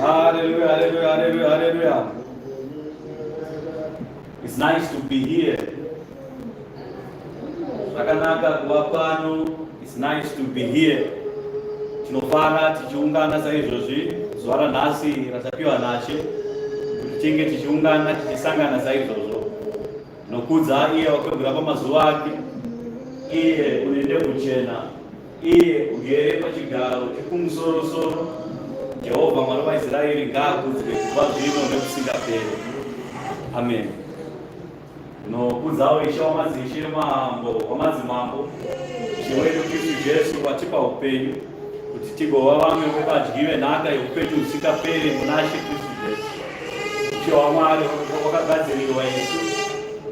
Hallelujah, hallelujah, hallelujah, hallelujah. It's nice to be here. Zvakanaka kuva pano. It's nice to be here. Tinofara tichiungana saizvozvi zuva ranhasi ratapiwa naShe kuti tinge tichiungana, tichisangana saizvozvo. Tinokudza iye wakwegura pamazuva ake, iye une ndebvu chena, iye ugere pachigaro chekumusorosoro. Jehovha Mwari waIsraeri ngaakudzwe kubva zvino nekusingaperi. Amen. Ndinokudzawo Ishe wamadzishe, Mambo wamadzimambo, Ishe wedu Kristu Jesu, watipa upenyu kuti tigova vamwe vevadyi venhaka yeupenyu husingaperi muna She Kristu Jesu. Ishe waMwari wakagadzirirwa isu,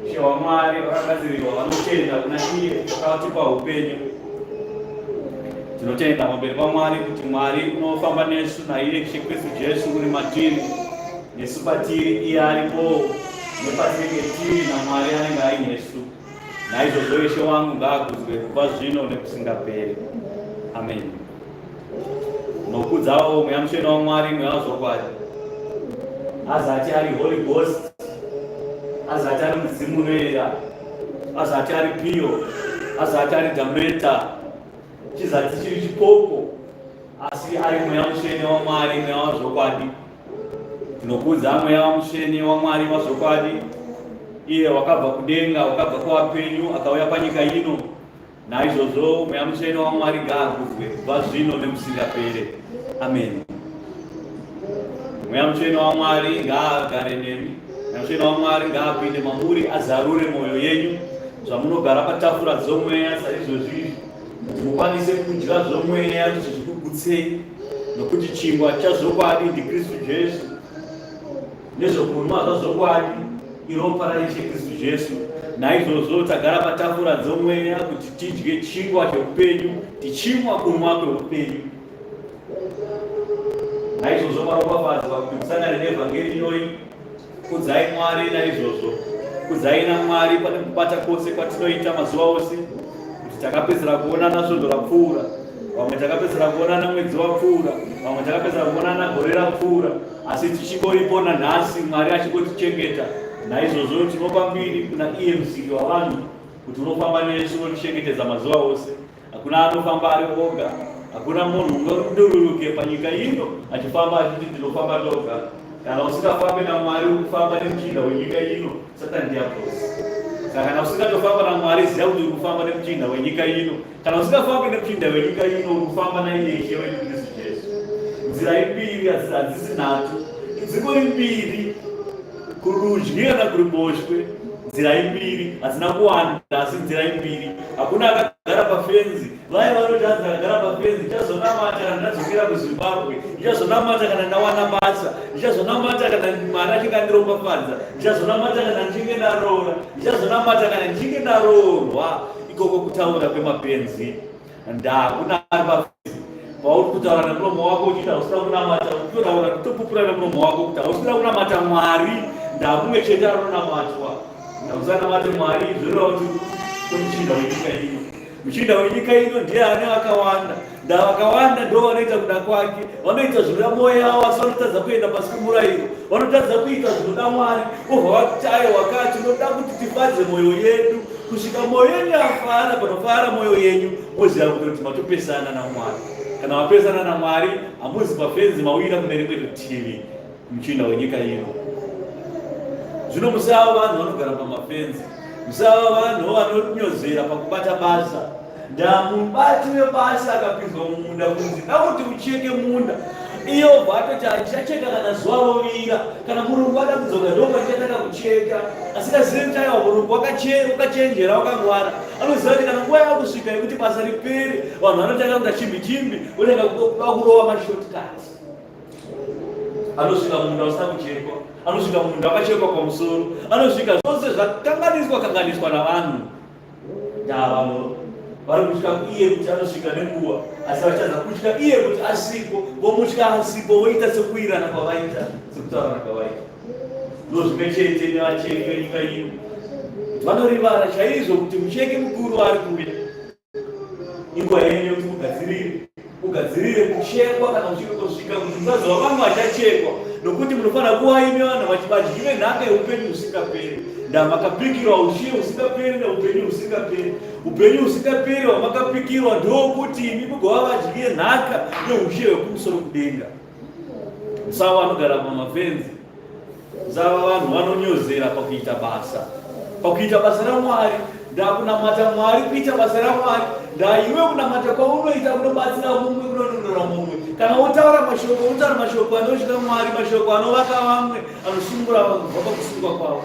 Ishe waMwari wakagadzirirwa vanotenda kuna iye wakatipa upenyu. Tinotenda pamberi paMwari kuti Mwari unofamba nesu naiye Ishe Kristu Jesu uri matiri, nesu patiri, iye aripowo nepatinenge tiri naMwari anenge ainesu. Naizvozvo Ishe wangu ngaakudzwe kubva zvino nekusingaperi. Amen. Nokudzawo Mweya Mutsvene waMwari, Mweya wazvokwadi, azati ari Holy Ghost, azati ari Mudzimu Unoyera, azati ari Piyo, azati ari Dameta, chizati chiri chipoko, asi ari Mweya Mutsvene waMwari, Mweya wazvokwadi. Tinokudza Mweya waMutsvene waMwari wazvokwadi, iye wakabva kudenga, wakabva kuvapenyu, akauya panyika ino. Naizvozvo Mweya Mutsvene waMwari ngaakudzwe kubva zvino nekusingapere. Amen. Mweya Mutsvene waMwari ngaagare nemi. Mweya Mutsvene waMwari ngaapinde mamuri, azarure mwoyo yenyu zvamunogara patafura dzomweya saizvozvi izvi, kuti mukwanise kudya zvomweya kuti zvikugutsei, nokuti chingwa chazvokwadi ndiKristu Jesu, nezvokunwa zvazvokwadi iropa raIshe Kristu Jesu. Naizvozvo tagara patafura dzomweya kuti tidye chingwa cheupenyu, tichimwa kunwa kweupenyu. Naizvozvo maropafadzwa kuti musangane nevhangeri iyoyi. Kudzai Mwari naizvozvo. Kudzai naMwari pane kubata kwose kwatinoita mazuva ose, kuti takapedzera kuonana svondo rapfuura, vamwe takapedzera kuonana mwedzi wapfuura, vamwe takapedzera kuonana gore rapfuura, asi tichingoripo nanhasi, Mwari achingotichengeta. Naizvozvo tinopa mbiri kuna iye Musiki wavanhu kuti unofamba nesu, unotichengetedza mazuva ose. Hakuna anofamba ari oga. Hakuna munhu ungadururuke panyika ino achifamba achiti ndinofamba ndoga. Kana usingafambi naMwari, uri kufamba nemuchinda wenyika ino, Satani Diablosi. Saka kana usingatofamba naMwari, ziva kuti uri kufamba nemuchinda wenyika ino. Kana usingafambi nemuchinda wenyika ino, uri kufamba naiye Ishe wedu Kristu Jesu. Nzira imbiri, hadzisi nhatu, dzingori mbiri, kurudyi kana kuruboshwe. Nzira imbiri, hadzina kuwanda, asi nzira imbiri. Hakuna akagara pafenzi. Vaya vanoti hanzi ndakagara pafenzi, ndichazonamata kana ndadzokera kuZimbabwe, ndichazonamata kana ndawana basa, ndichazonamata kana Mwari achinge andiropafadza, ndichazonamata kana ndichinge ndaroora, ndichazonamata kana ndichinge ndaroorwa. Ikoko kutaura kwemapenzi. Ndakuna ari pafenzi. Pauri kutaura nemuromo wako uchiti hausina kunamata, uchitotaura kutopupura nemuromo wako kuti hausina kunamata Mwari, ndamumwe chete anonamatwa. Ndausanamate Mwari, zvoreva kuti kwemuchinda wenyika ino. Muchinda wenyika ino ndiye ane vakawanda. Nda vakawanda ndo vanoita kuda kwake, vanoita zvinoda mwoyo yavo, asi vanotadza kuenda pasi pemurayiro, vanotadza kuita zvinoda Mwari. Obva vati aiwa ka, tinoda kuti tifadze mwoyo yedu kusvika mwoyo yenyu yafara. Panofara mwoyo yenyu, moziva kutoti matopesana naMwari. Kana mapesana naMwari, hamuzi pafenzi, mawira kune rimwe rutivi, muchinda wenyika ino. Zvino musava vanhu vanogara pamafenzi, musava vanhu vanonyozera pakubata basa. Ndamubati webasa akapinzwa mumunda kunzi da kuti ucheke munda, iyo bva atoti handichacheka kana zuva rovira, kana murungu ada kudzoka ndopandichatanga kucheka. Asingazive kuti aiwa, murungu wakachenjera, wakangwara, anoziva kuti kana nguva yakusvika yekuti basa ripere, vanhu vanotanga kuita chimbi chimbi, votanga kuda kurova mashortcuts. Anosvika munda usina kuchekwa, anosvika munda wakachekwa pamusoro, anosvika zvose zvakanganiswa kanganiswa navanhu. Vanhu vari kutya iye kuti anosvika nenguva, asi vachitadza kutya iye kuti asiko. Vomutya asipo, voita sekuirana kwavaita, sekutaurana kwavaita. Ndo zvimwe chete nevacheki venyika ino, kuti vanorivara chaizvo kuti mucheki mukuru ari kuuya. Inguva yenyu yekuti mugadzirire. Ugadzirire kuchekwa kana uchiri kutosvika kuti musazova vamwe vachachekwa, nokuti munofanira kuva imi vanhu vachibadyi venhaka yeupenyu husingaperi. Ndamakapikirwa ushe husingaperi neupenyu husingaperi. Upenyu husingaperi hwamakapikirwa ndokuti imi mugova vadyi yenhaka yeushe hwekumusoro kudenga. Musava vanogara pamafenzi. Musava vanhu vanonyozera pakuita basa. Pakuita basa raMwari, ndakunamata Mwari kuita basa raMwari. Ndaiwe kunamata kwaunoita kunobatsira mumwe, kunonunura mumwe. Kana wotaura mashoko, wotaura mashoko anosvika Mwari, mashoko anovaka vamwe, anosungura vamwe kubva pakusungwa kwavo.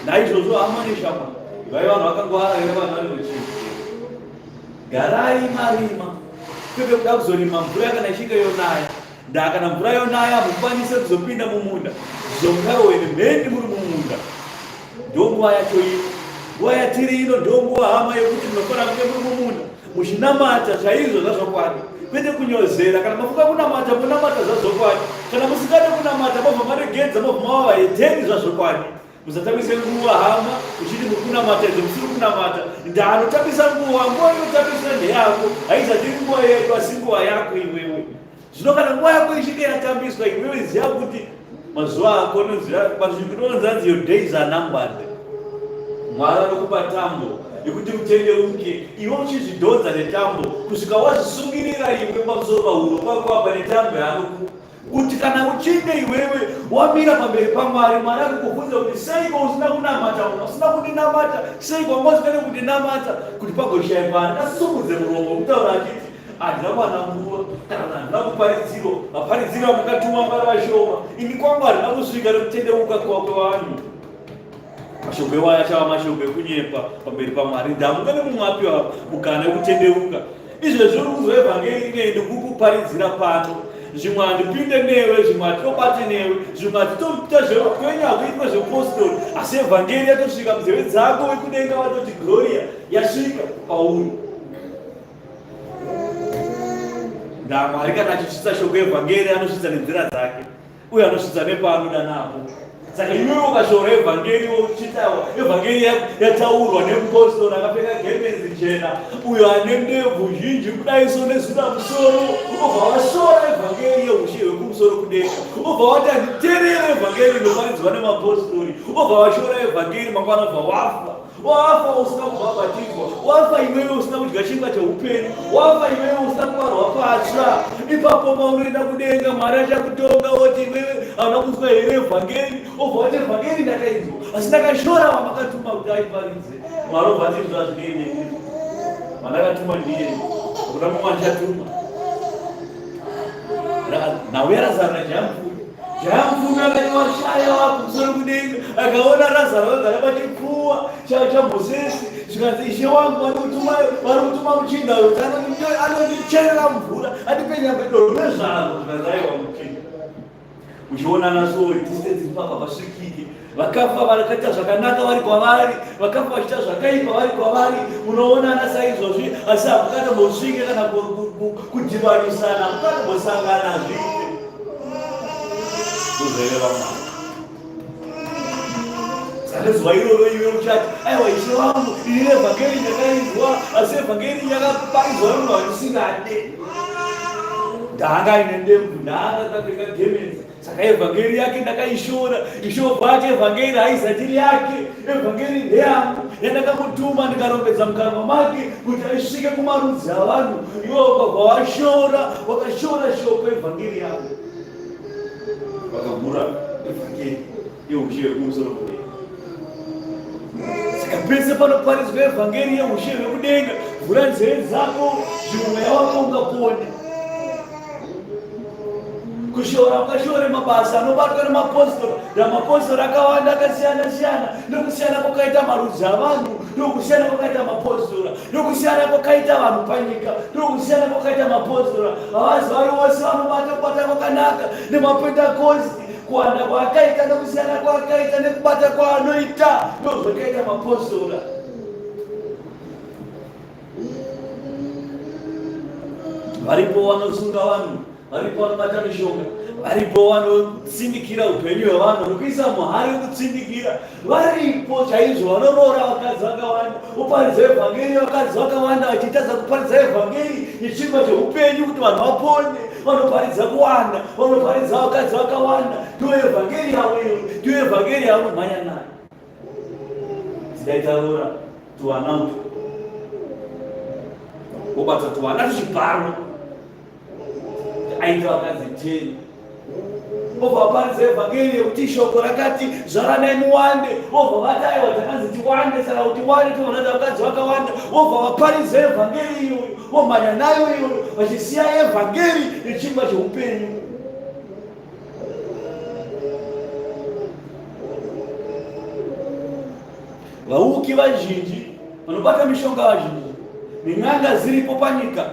Naizvozvo hama neshamwari, ivai vanhu vakangwara, ivai vanhu vane uchenjeri. Garai marima, kwete kuda kuzorima mvura kana ichinge yonaya. Ndaa kana mvura yonaya hamukwanise kuzopinda mumunda zvomukaro wene mhendi muri mumunda. Ndonguva yacho ino, nguva yatiri ino ndonguva hama yekuti munofanira kunge muri mumunda muchinamata chaizvo zvazvokwadi, kwete kunyozera. Kana mafunga kunamata monamata zvazvokwadi, kana musingade kunamata mobva maregedza mobva mava vahedheni zvazvokwadi. Musatambise nguva hama uchiti muri kunamata izvo musiri kunamata. Ndaanotambisa nguva, nguva inotambiswa ndeyako, haizati iri nguva yedu asi nguva yako iwewe. Zvino kana nguva yako ichinge yatambiswa iwewe ziva kuti mazuva ako pazvinonzi your days are numbered. Mwari anokupa tambo yekuti utendeuke iwe uchizvidhonza netambo kusvika wazvisungirira iwe pamusoro pahuro pako apa netambo yaanokupa kuti kana uchinge iwewe wamira pamberi paMwari, Mwari akukubvunza kuti seiko usina kunamata, usina kundinamata, seiko wanga usingade kundinamata, kuti pagoshayikwa angasumudze muromo wekutaura achiti handina kuwana nguva kana kuti handina kuparidzirwa, vaparidziri vamakatuma vari vashoma, ini kwangu handina kusvika nekutendeuka kwevanhu. Mashoko iwayo achava mashoko ekunyepa pamberi paMwari. Ndamuka nemumwe apiwa mukana wekutendeuka. Izvezvi uri kunzwa evhangeri inei ndikukuparidzira pano. Zvimwe handipinde newe, zvimwe hatitobate newe, zvimwe hatitoita zvekwenyu hakuitwe zvepostori, asi evhangeri yatosvika munzeve dzako, wekudenga vatoti gloria yasvika pauri. NdaMwari kana achisvitsa shoko evhangeri anosvitsa nenzira dzake. uye anosvitsa nepaanoda napo. Saka iwewe ukashora evhangeri wochitawa evhangeri yataurwa nemupostori akapfeka gemenzi jena uyo ane ndebvu zhinji kudai so nezvina musoro, ubva washora evhangeri yeushe hwekumusoro kudenga, ubva wati handiterere evhangeri inoparidzwa nemapostori, ubva washora evhangeri, mangwana ubva wafa. Wafa usina kubhabhatidzwa, wafa iwewe usina kudya chingwa cheupenyu, wafa iwewe usina kubarwa patsva. Ipapo paunoenda kudenga, Mwari achakutonga oti iwewe hauna kunzwa here evhangeri? Obva wati evhangeri ndakainzwa, asi ndakashora wamakatuma kuti aiparidze. Mwari obva ati izvo hazvinei neni, wandakatuma ndiye, hakuna mumwe andichatuma. Nhau yaRazaro naJamfumi. Jamfumi akati washaya wakumusoro kudenga, akaona Razaro akagara pachipfuwa chaMosesi, zvikanzi ishe wangu vari kutuma muchinda uyu kuti anondicherera mvura andipe nyangwe donhwe zvaro. Zvikanzi aiwa muchinda, uchionana so distance ipapa pasvikike. Vakafa vakaita zvakanaka vari kwavari, vakafa vachiita zvakaipa vari kwavari. Munoonana saizvozvi, asi hamukatombosvike kana kudhibanisana, hamukatombosangana, hazviite. Kuzoreva Mwari. Saka zuva iroro iwe uchati, aiwa ishe wangu, ini evhangeri ndakainzwa, asi evhangeri yakaparidzwa nemunhu wandisingade. Ndanga ine ndebvu, ndanga ndakapfeka gemenzi. Saka evhangeri yake ndakaishora. Ishoko ati evhangeri haizati iri yake, evhangeri ndeyangu yandakamutuma ndikarombedza mukanwa make kuti aisvike kumarudzi avanhu. Iwe ukabva washora, wakashora shoko evhangeri yangu, vakagura evhangeri yeushe hwekumusoro kudenga. Saka pese panoparidzwa evhangeri yeushe hwekudenga, vhura nzeve dzako, zvimwe mweya wako ungapone. Kushora ukashore mabasa anobatwa nemapostori, namapostori akawanda akasiyana siyana, nokusiyana kwakaita marudzi avanhu, nokusiyana kwakaita mapostora, nokusiyana kwakaita vanhu panyika, nokusiyana kwakaita mapostora. Havazi vari vose vanobata kubata kwakanaka nemapentekosti, kuwanda kwaakaita nokusiyana kwaakaita nekubata kwaanoita ndozvakaita mapostora. Varipo vanosunga vanhu, varipo vanobata mishonga, Varipo vanotsindikira upenyu hwevanhu nokuisa muhari wekutsindikira. Varipo chaizvo vanoroora vakadzi vakawanda, voparidza evhangeri vakadzi vakawanda vachitadza kuparidza evhangeri yechingwa cheupenyu kuti vanhu vapone. Vanoparidza kuwanda, vanoparidza vakadzi vakawanda. Ndiyo evhangeri yavo iyoyo, ndiyo evhangeri yavanomhanya nayo. Dai taroora tuwana utu, wobata tuwana tuchibharo aita vakadzi 10 obva vaparidza evhangeri yekuti shoko rakati zvaranai muwande, obva vati aiwa takanzi tiwande, saka kuti wande toona vakadzi vakawanda, obva vaparidza evhangeri iyoyo, vomhanya nayo iyoyo vachisiya evhangeri yechingwa cheupenyu. Vauki vazhinji vanobata mishonga vazhinji nen'anga dziripo panyika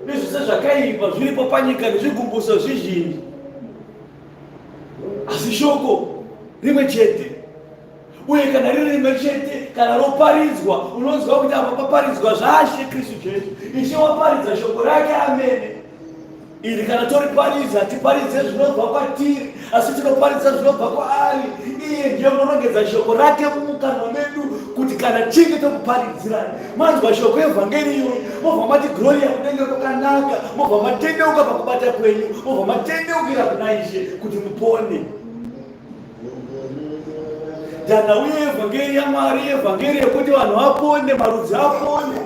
nezvose zvakaipa zviripo panyika nezvigumbuso zvizhinji, asi shoko rimwe chete, uye kana riri rimwe chete, kana roparidzwa unonzwa kuti apa paparidzwa zvaShe Kristu Jesu. Ishe waparidza shoko rake amene. Iri kana toriparidza, hatiparidze zvinobva kwatiri, asi tinoparidza zvinobva kwaari. Iye ndiye unorongedza shoko rake mumukanwa medu, kuti kana tinge tokuparidzirai, manzwa shoko evhangeri iyoyi, mobva mati gloria kudenga kwakanaka, mobva matendeuka pakubata kwenyu, mobva matendeukira kuna Ishe kuti mupone. Dana uye evhangeri yaMwari, evhangeri yekuti vanhu vapone, marudzi apone.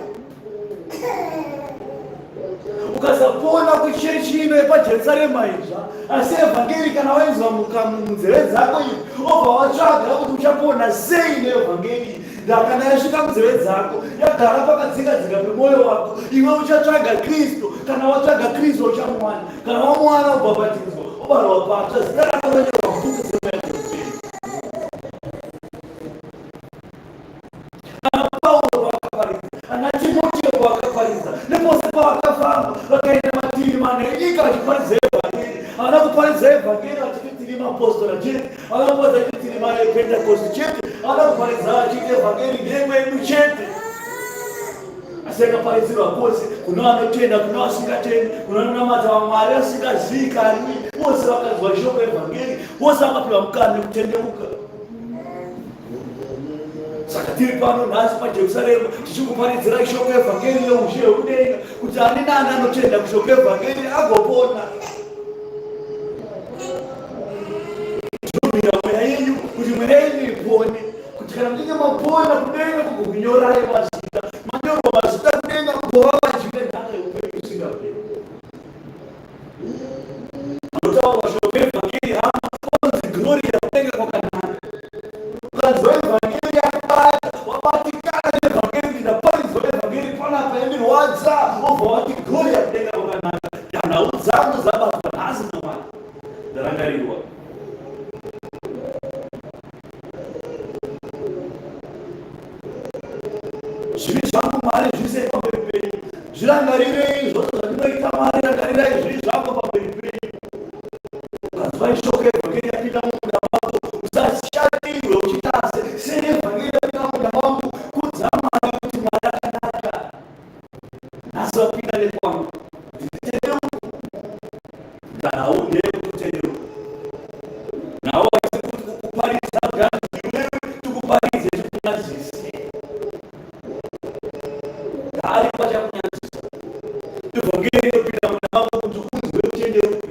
Ukasapona kuchechi ino yepaJerusarema izva, asi evhangeri kana wainzwa munzeve dzako iyi, obva watsvaga kuti uchapona sei neevhangeri. Ndakana yasvika munzeve dzako, yagara pakadzinga-dzinga pemwoyo wako, iwe uchatsvaga Kristu. Kana watsvaga Kristu uchamuwana, kana wamuwana ubhabhatidzwa, obarwa patsva, zita rako ronyorwa mubhuku dzemweya. Ana Pauro pavakaparidza, ana Timoteo pavakaparidza, nepose pavakafamba vakaenda mativi mana enyika vachiparidza evhangeri. Havana kuparidza evhangeri vachiti tiri mapostora chete, havana kuparidza vachiti tiri mapentekosti chete, havana kuparidza vachiti evhangeri ndeyekwedu chete. Asi yakaparidzirwa kwose, kune vanotenda, kune vasingatendi, kune vanonamata vamwari vasingazivikanwi. Vose vakanzwa shoko evhangeri, vose vakapiwa mukana wekutendeuka. Saka tiri pano nhasi paJerusarema tichikuparidzirai shoko evhangeri yeushe hwekudenga, kuti ani naani anotenda kushoko evhangeri agopona. Tinomira mweya yenyu kuti mweya yenyu ipone, kuti kana muchinge mapona kudenga kugokunyorai mazita, manyorwa mazita kudenga kugova vadyi venhaka yeupenyu usingaperi. Anotaurwa shoko evhangeri hama, onzi gloria kudenga kwakanaka. Ukanzwa evhangeri yakubata, wabatikana nevhangeri, ndaparidzwa evhangeri panapa yandirwadza, wobva wati gloria kudenga kwakanaka. Nhau dzangu dzabatwa nhasi naMwari, ndarangarirwa. Zvivi zvangu Mwari zviisei pamberi penyu, zvirangarirei zvose zvandinoita Mwari, rangarirai zvivi zvangu pamberi penyu. Ukanzwa ishoko evhangeri yapinda mumunda mako, usashatirwe uchitase sei evhangeri yapinda mumunda mangu. Kudza Mwari kuti Mwari akanaka, nhasi vapinda nekwangu, nditendeuke kana haundeyekutendeuka nawo kuparidza iwewe tikuparidze tikunyadzise haari pachakunyadzisa. Evhangeri inopinda muna mako kuti unzwe utendeuke,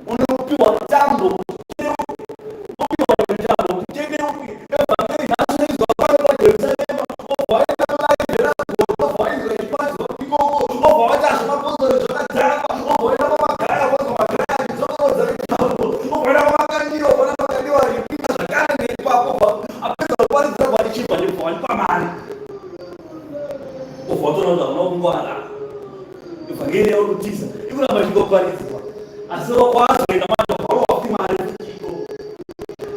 unopiwa tambo kuti utendeuke, unopiwa tambo kuti utendeuke. Evhangeri nhasi unoinzwa pano paJerusarema, obva waenda kulaivhe raGodo, obva wainzwa ichiparidzwa ikoko, obva wati hazvimapostori zvakadhakwa, obva waenda kwamagaya, wonzwa magaya achidzokorodza mitambo, obva waenda kwamakandiwa, obva waenda makandiwa achipinda zvakare neipapo, obva apedza kuparidza obva ati chibva ndibva wandipa mari, obva watoona kuti hauna kungwara. Evhangeri yauri kutiza ikuramba ichingoparidzwa, asi wazoenda manje obva warohwa futi mari futi ikoko.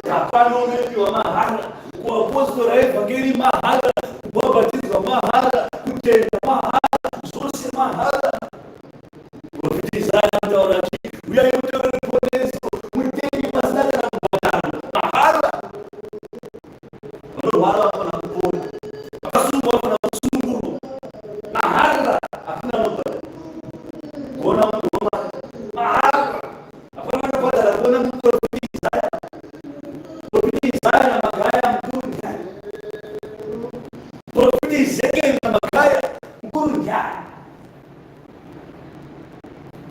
Hapana unopiwa mahara kuapostora evhangeri mahara, kubhabhatidzwa mahara, kutenda mahara, zvose mahara. Profita Isaya anotaura achiti, uyai mutore ruponeso, mutenge pasina kana kubhadhara, mahara. Vanorwara vanofanira kupona, vakasungwa vanofanira kusunungurwa, mahara, hakuna anobhadhara. Kuona munhu wamwari mahara, hapana.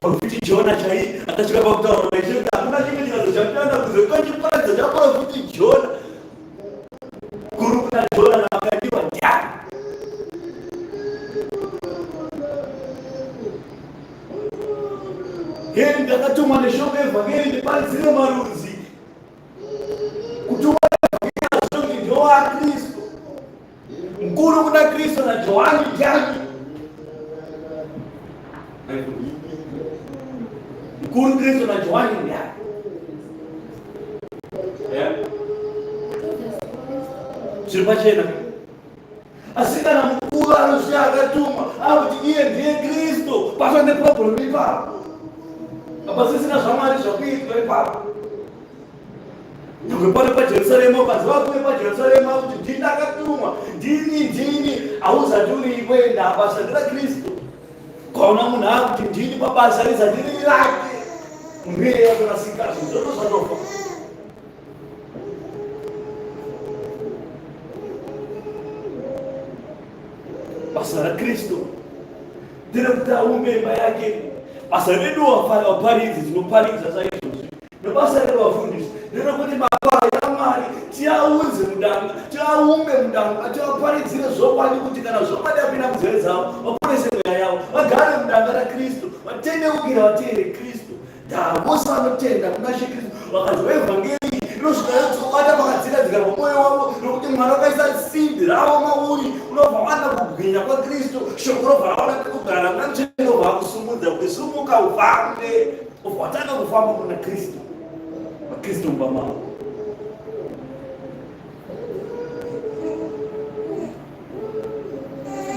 Profiti Jona chaiye akasvika pakutaura naIshe kuti hakuna chimwe chikazo chapinda kunze kwechiparadza chaprofiti Jona. Guru kuna Jona navakadiwa ndiani? Heri ndakatumwa neshoko yevhangeri ndiparidzire marudzi. Kutumwa kuti ndowaKristu. Mkuru kuna Kristo na Johani ndiani? Mkuru Kristo na Johani ndiani? Yeah. Zviri pachena. Asi kana mukuru anosiya akatumwa akuti iye ndiye Kristo, pasva neproblem ipapo. Hapasisina zvaMwari zvakuitwa ipapo. Nyangwe pano paJerusarema ukanzi vakuve paJerusarema kuti ndini ndakatumwa, ndini ndini, hauzati uri iwe ndabasa nderaKristu. Ukaona munhu akuti ndini pabasa rizati riri rake, munhu iyeye atorasika zvinhu zvoto zvatofa. Basa raKristu nderekuti aumbe imba yake. Basa redu vaparidzi tinoparidza saizvozvi Nebasa revafundisi nderekuti makwai aMwari tiaunze mudanga, tiaumbe mudanga, tiaparidzire zvokwadi kuti kana zvokwadi yapinda munzeve dzavo vaponese mweya yavo, vagare mudanga raKristu, vatendeukire vateere Kristu. Ndaa vose vanotenda kuna She Kristu vakanzwa evhangeri iyi inosvika yodzobata pakadzikadzika pamwoyo wavo, nokuti Mwari wakaisa simbi ravo mauri, unobva wana kubwinya kwaKristu, shoko robva rawana pekugara, Mweya Mutsvene obva akusumudza kuti sumuka ufambe. Obva watanga kufamba muna Kristu, maKristu mumba mavo.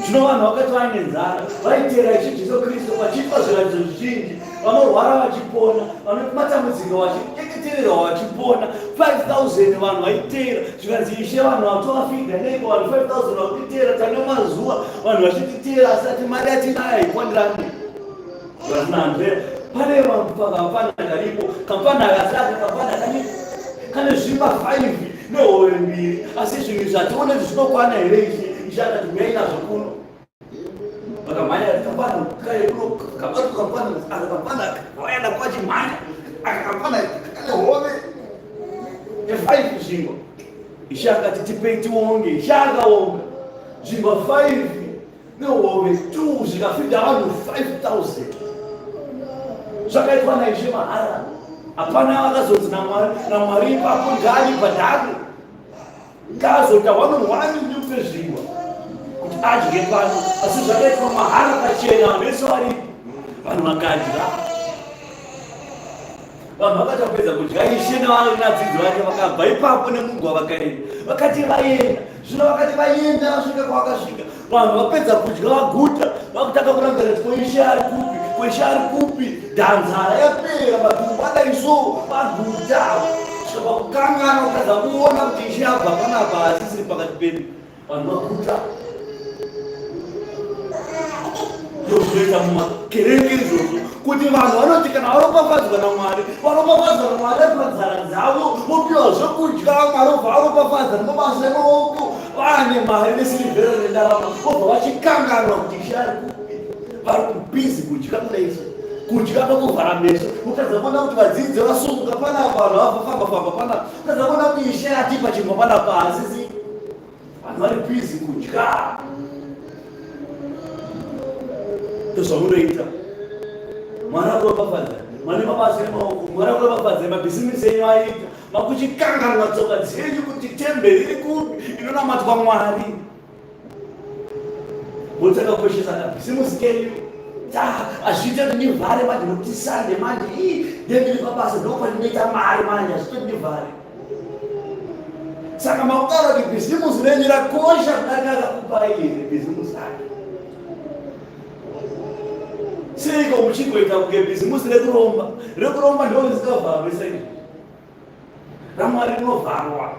Zvino vanhu vakati vaine nzara vaiteera Ishe Jesu Kristu vachiitwa zviratidzo zvizhinji, vanorwara vachipona, vane matambudziko vachinyengetererwa vachipona. 5000 vanhu vaiteera, zvikanzi Ishe vanhu vatovafidha neiko vanhu 5000 vakutiteera, tane mazuva vanhu vachititeera asi ati mari yatinayo haikwanirani. Vananzve pane kamfana karipo kamfana akasi aka kamfana kane kane zvimba 5 nehove mbiri asi zvinhu izvi hatione kuti zvinokwana here izvi izvi akati huyai nazvo kuno vakamhanya kamfana kaye kuno kabatu kamfana aka kamfana vaenda kwachimhanya aka kamfana kane hove ne5 zvingwa ishe akati tipei tionge ishe akaonga zvingwa 5 nehove 2 zvikafidha vanhu 5000 zvakaitwa naishe mahara hapana vakazonzi namwari ipapo ngaani bhadhare ngaazoita one on one ndimupe zvingwa kuti adye pano asi zvakaitwa mahara pachena vanhu vese varipo vanhu vakadya Vanhu vakatapedza kudya Ishe navadzidzi vake vakabva ipapo nemugwa vakaenda. Vakati vaenda, zvino vakati vaenda vasvika kwavakasvika, vanhu vapedza kudya vaguta, vakutanga kurangarira kuti ko Ishe ari kupi, ko Ishe ari kupi, dhanzara yapera, matumbu adai so vaguta. Svika pakukanganwa kutadza kuona kuti Ishe abva panapa asisiri pakati pedu. Vanhu vaguta. Ndozvinoita mumakereke izvozvo kuti vanhu vanoti kana varopafadzwa naMwari, varopafadzwa naMwari vari panzara dzavo, vopiwa zvekudya, Mwari obva aropafadza nemabasa emaoko, vaane mari nesirivhera nendarama, vobva vachikanganwa kuti Ishe ari kupi. Vari kubhizi kudya kudai so kudya kwekuvhara meso, kutadza kuona kuti vadzidzi vasunga panapa, vanhu vafamba famba panapa, kutadza kuona kuti Ishe atipa chingwa panapa, hasisi Vanhu vari busy kudya. Ndozvamunoita. Mwari akuropafadza. Mwari mabasa emaoko. Mwari akuropafadza mabhizimisi enyu aita. Makuchikanganwa tsoka dzenyu kuti temberi iri kupi inonamatwa Mwari. Motanga kukoshesa kabhizimusi kenyu. Hazviite kuti ndivhare manje nokuti Sunday manje ii ndendiri pabasa ndopandinoita mari manje hazviite kuti ndivhare. Saka makutaura kuti bhizimusi renyu rakosha kudarika akakupai here bhizimusi rake? Seiko muchigoita kunge bhizimusi rekuromba? Rekuromba ndo risingavharwi sei? RaMwari rinovharwa.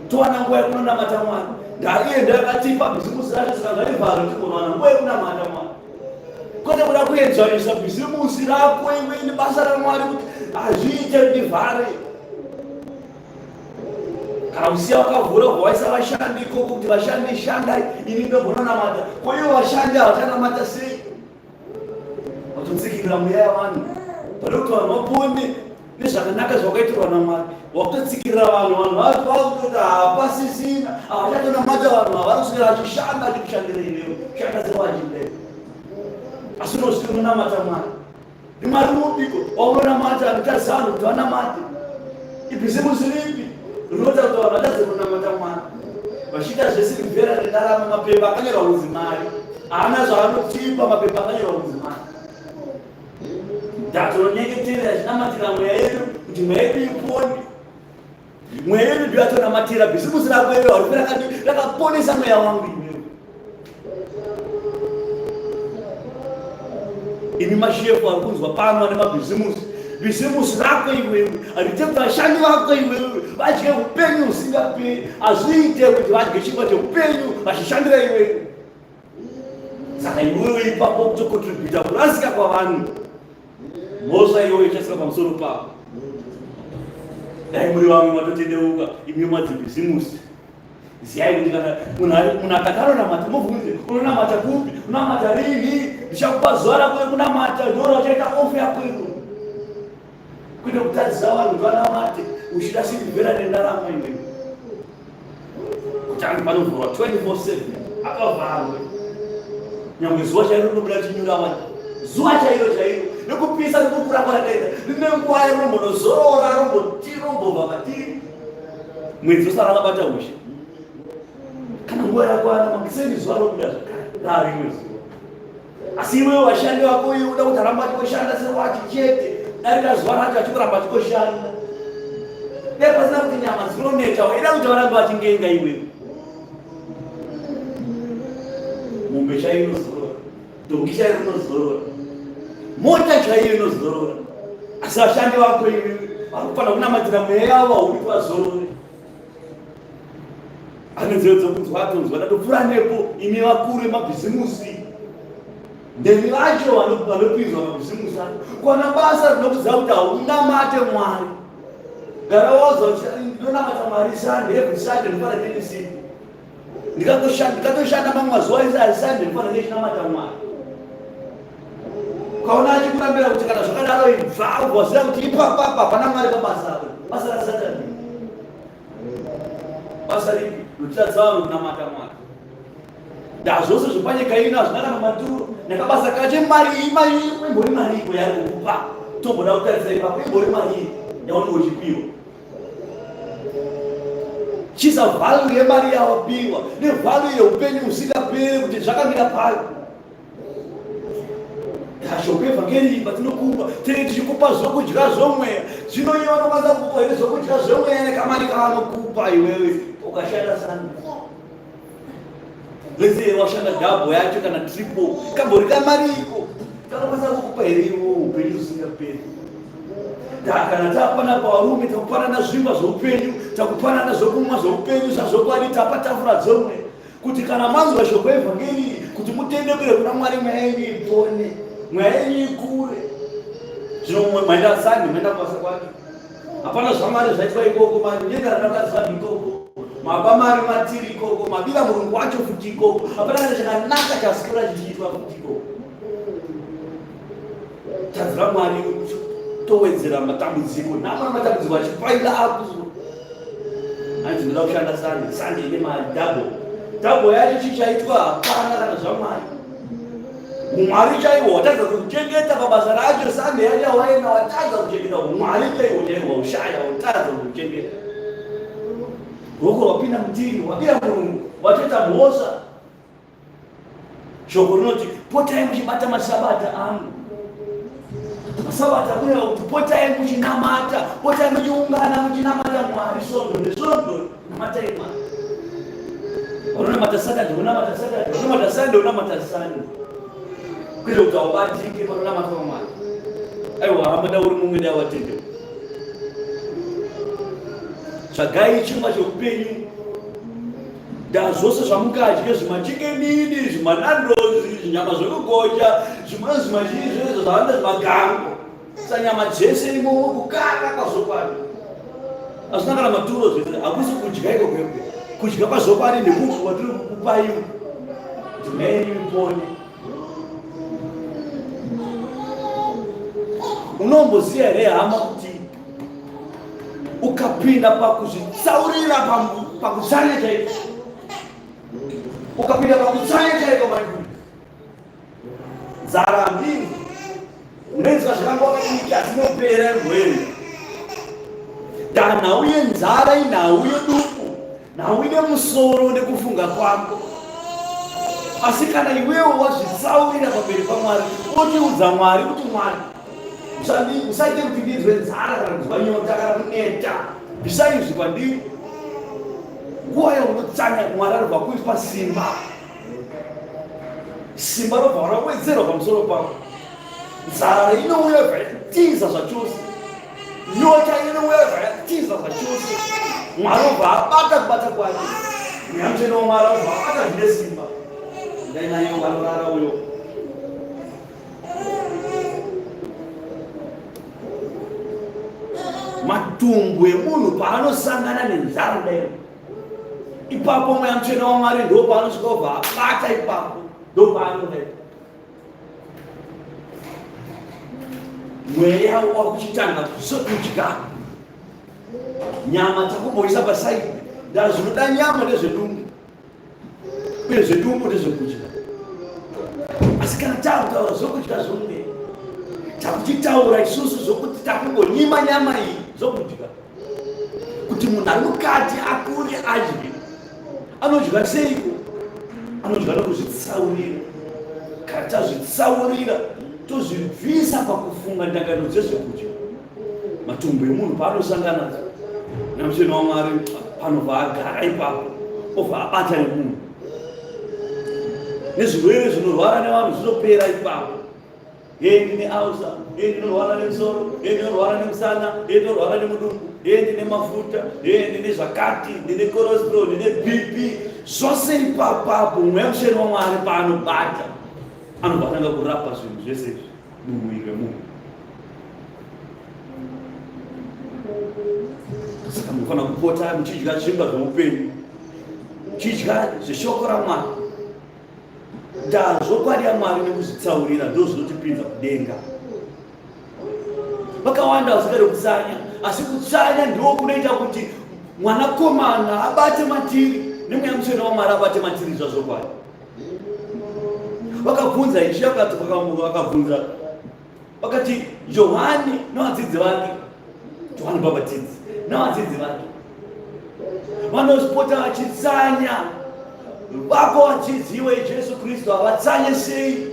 Towana nguva yekunonamata Mwari. Ndaiye ndakatipa bhizimusi racho saka ngarivharwe tigonowana nguva yekunamata Mwari. Kwete kuda kuenzanisa bhizimusi rako iwe nebasa raMwari kuti hazviite ndivhare. Kana usiya wakavhura waisa vashandi ikoko kuti vashandi shandai ini ndogona namata. Ko ivo vashandi havachanamata sei? Watotsikinura. Wakutotsikirira mweya yavanhu pane kuti vanhu vapone nezvakanaka zvawakaitirwa naMwari. Wakutotsikirira vanhu, vanhu vakutoti hapasisina, havachatonamata vanhu ava, vanoswera vachishanda vachikushandira iwewe, kushanda sewachindee. Asi unosvika unonamata Mwari. Ndimwari upiko waunonamata anotarisa vanhu kuti vanamate? Ibhizimusi ripi rinoita kuti vanhu vatadze kunamata Mwari? Vachiita zvesirivhera nendarama, mapepa akanyorwa kunzi mari haana zvaanotipa, mapepa akanyorwa kunzi mari. Ndatonyengeterera chinamatira mweya yedu kuti mweya yedu ipone. Mweya yedu ndiyo yatonamatira bhizimusi rako iro harifi rakaponesa mweya wangu iwewe. Imi mashefu ari kunzwa pano ane mabhizimusi, bhizimusi rako iwewe hariite kuti vashandi vako iwewe vadye upenyu husingaperi. Hazviite kuti vadye chingwa cheupenyu vachishandira iwewe. Saka iwewe ipapo kutokontributa kurasika kwavanhu. Mhosva iyoyo ichasika pamusoro pavo. Dai muri vamwe matotendeuka imi madzibhizimusi. Ziyai kuti kana munhu akati anonamata, mubvunze unonamata kupi, unonamata rini, ndichakupa zuva rako rekunamata, ndora uchaita ofu yako iro. Kwete kutadzisa vanhu kuti vanamate uchida sirivhera nendaramo iwewe. Kuti ange panovhurwa 24/7 akavharwe. Nyangwe zuva chairo rinobuda richinyura vanhu. Zuva chairo chairo nekupisa nekukura kwarakaita rine nguva yarombonozorora romboti rombobva matiri. Mwedzi usara wakabata ushe. Kana nguva yakwana makuseni zuva robuda zvakare raarimwe zuva. Asi iwewe vashandi vako iwe uda kuti aramba achikoshanda sewachi chete, darika zuva racho achikuramba achikoshanda. Dai pasina kuti nyama dzinoneta, waida kuti varambe vachingenga iwewe. Mombe chaiyo inozorora, dhongi chaiyo inozorora, mota chaiyo inozorora. Asi vashandi vako iwewe vari kufanira kunamatira mweya yavo haudi kuti vazorore. Ane nzeve dzokunzwa atonzwa, ndatopfuura nepo imi vakuru vemabhizimusi ndemi vacho vanopinzwa mabhizimusi acho kuwana basa rinokuziva kuti haunamate Mwari. Gara wauza kuti ndinonamata Mwari Sunday, every Sunday ndinofanira ndendisipo ndikatoshanda mamwe mazuva ese ari Sunday ndinofanira ndechinamata Mwari. Ukaona achikurambira kuti kana zvakadaro ibva waziva kuti ipapapa hapana Mwari pabasa apo, basa raSatani. Basa ripi rotitadza vanhu kunamata Mwari? Ndazvose zvepanyika ino hazvina kana maturo nekabasa kacho mari imari imbori mari iko yari kukupa tomboda kutarisa ipapo imbori mari yaunenge uchipiwa chisa value yemari yawapiwa nevalue yeupenyu husingaperi kuti zvakamira payo Shoko evhangeri patinokupa tinenge tichikupa zvokudya zvomweya. Zvino iye vanokwanisa kukupa here zvokudya zvomweya nekamari kavanokupa iwewe ukashanda sani? Let's say washanda double yacho kana triple, kambori kamari iko kanokwanisa kukupa here iwo upenyu usingaperi? Kana tapanapa varume takupanana zvingwa zvoupenyu, takupanana zvokumwa zvoupenyu zvazvokwadi, tapa tafura dzomweya. Kuti kana manzwa shoko evhangeri iri, kuti mutendekere kuna Mwari, mweya yenyu ipone, mweya yenyu ikure. Zvino mumwe maenda Sunday, maenda kubasa kwake, hapana zvamari zvaitwa ikoko, manyengana nakadzi vanhu ikoko, maba mari matiri ikoko, mabira murungu wacho futi ikoko, hapana kana chakanaka chaswera chichiitwa futi ikoko. Tadzira Mwari towedzera matambudziko, namana matambudziko achipaila apo. Hanzi ndoda kushanda Sunday, Sunday ine mari double. Double yacho chichaitwa hapana kana zvaMwari. Umwari chaiwo watadza kuchengeta pabasa racho Sunday yacho yawaenda watadza kuchengeta umwari chaiwo chaiwo waushaya watadza kuchengeta. Ruoko rwapinda mutini, wabira murungu, watoita mhosva. Shoko rinoti potai muchibata masabata angu. Masabata kureva kuti potai muchinamata, potai muchiungana muchinamata Mwari svondo nesvondo, namatai Mwari. Unonamata Saturday, unonamata Saturday, unonamata Sunday, unonamata Sunday. Kwete kuti haubatike panonamatwa Mwari. Aiwa hama dai uri mumwe dai watendeuka. Tsvagai chingwa cheupenyu Ndazvose zvamungadye zvimachikenini, zvimanandozi, zvinyama zvekugocha, zvimwe zvimachii zvezvo zvavanoita zvimagango. Sanyama dzese imomo kukara kwazvokwadi. Hazvina kana maturo zvese, hakusi kudya iko kwekwe. Kudya kwazvokwadi ndekuku kwatiri kukupai kuti mhenyu ipone. Unomboziva here hama kuti ukapinda pakuzvitsaurira pakutsanya chaiko, ukapinda pakutsanya chaiko maikuru, nzara mbiri unoinzwa zvakanga wakadiki asi inopera rwere. Ndanhau yenzara inhau yeduku, nhau ine musoro nekufunga kwako. Asi kana iwewo wazvitsaurira pamberi paMwari, otiudza Mwari kuti Mwari, usaite kuti ndinzwe nzara kana kunzwa nyota kana kuneta, bvisai izvi kwandiri. Nguva yaunotsanya Mwari anobva kuipa simba, simba robva rawedzerwa pamusoro pako. Nzara inouya zvayatiza zvachose, nyota inouya zvayatiza zvachose. Mwari obva abata kubata kwake, Mweya Mutsvene waMwari obva abata zvine simba. Ndai naye ukanorara uyo. Matumbu emunhu paanosangana nenzara kudai, ipapo Mweya Mutsvene waMwari ndo paanosvika obva abata ipapo, ndo paanoda mweya wakuchitanga kudya nyama takumboisa pasaidi ndaa zvinoda nyama ndezvedumbu uye zvedumbu ndezvekudya asi kana takutaura zvokudya zvomweya takuchitaura isusu zvokuti takungonyima nyama iyi zvokudya kuti munhu ari mukati akure adye. Anodya seiko? Anodya nokuzvitsaurira. Kana tazvitsaurira tozvibvisa pakufunga ndangariro dzezvekudya, matumbu emunhu paanosangana namutsvene waMwari panobva agara ipapo, obva abata nemunhu, nezvirwere zvinorwara nevanhu zvinopera ipapo. Hee ndine ulcer, hee ndinorwara nemusoro, hee ndinorwara nemusana, hee ndinorwara nemudumbu, hee ndine mafuta, hee ndine zvakati, ndine cholesterol, ndine BP. Zvose ipapapo mweya mutsvene waMwari paanobata anobva atanga kurapa zvinhu zvese izvi mumuviri wemunhu. Saka munofanira kupota muchidya zvingwa zveupenyu, muchidya zveshoko raMwari. Ndaa zvokwadi yaMwari nekuzvitsaurira ndozvinotipinza kudenga. Vakawanda vasingade kutsanya, asi kutsanya ndiko kunoita kuti mwanakomana abate matiri nemweya mutsvene waMwari abate matiri zvazvokwadi. Vakabvunza Ishe akati vakabvunza vakati Johani nevadzidzi vake, Johani Bhabhatidzi nevadzidzi vake vanozvipota vachitsanya vako vadzidzi iwe Jesu Kristu havatsanye sei?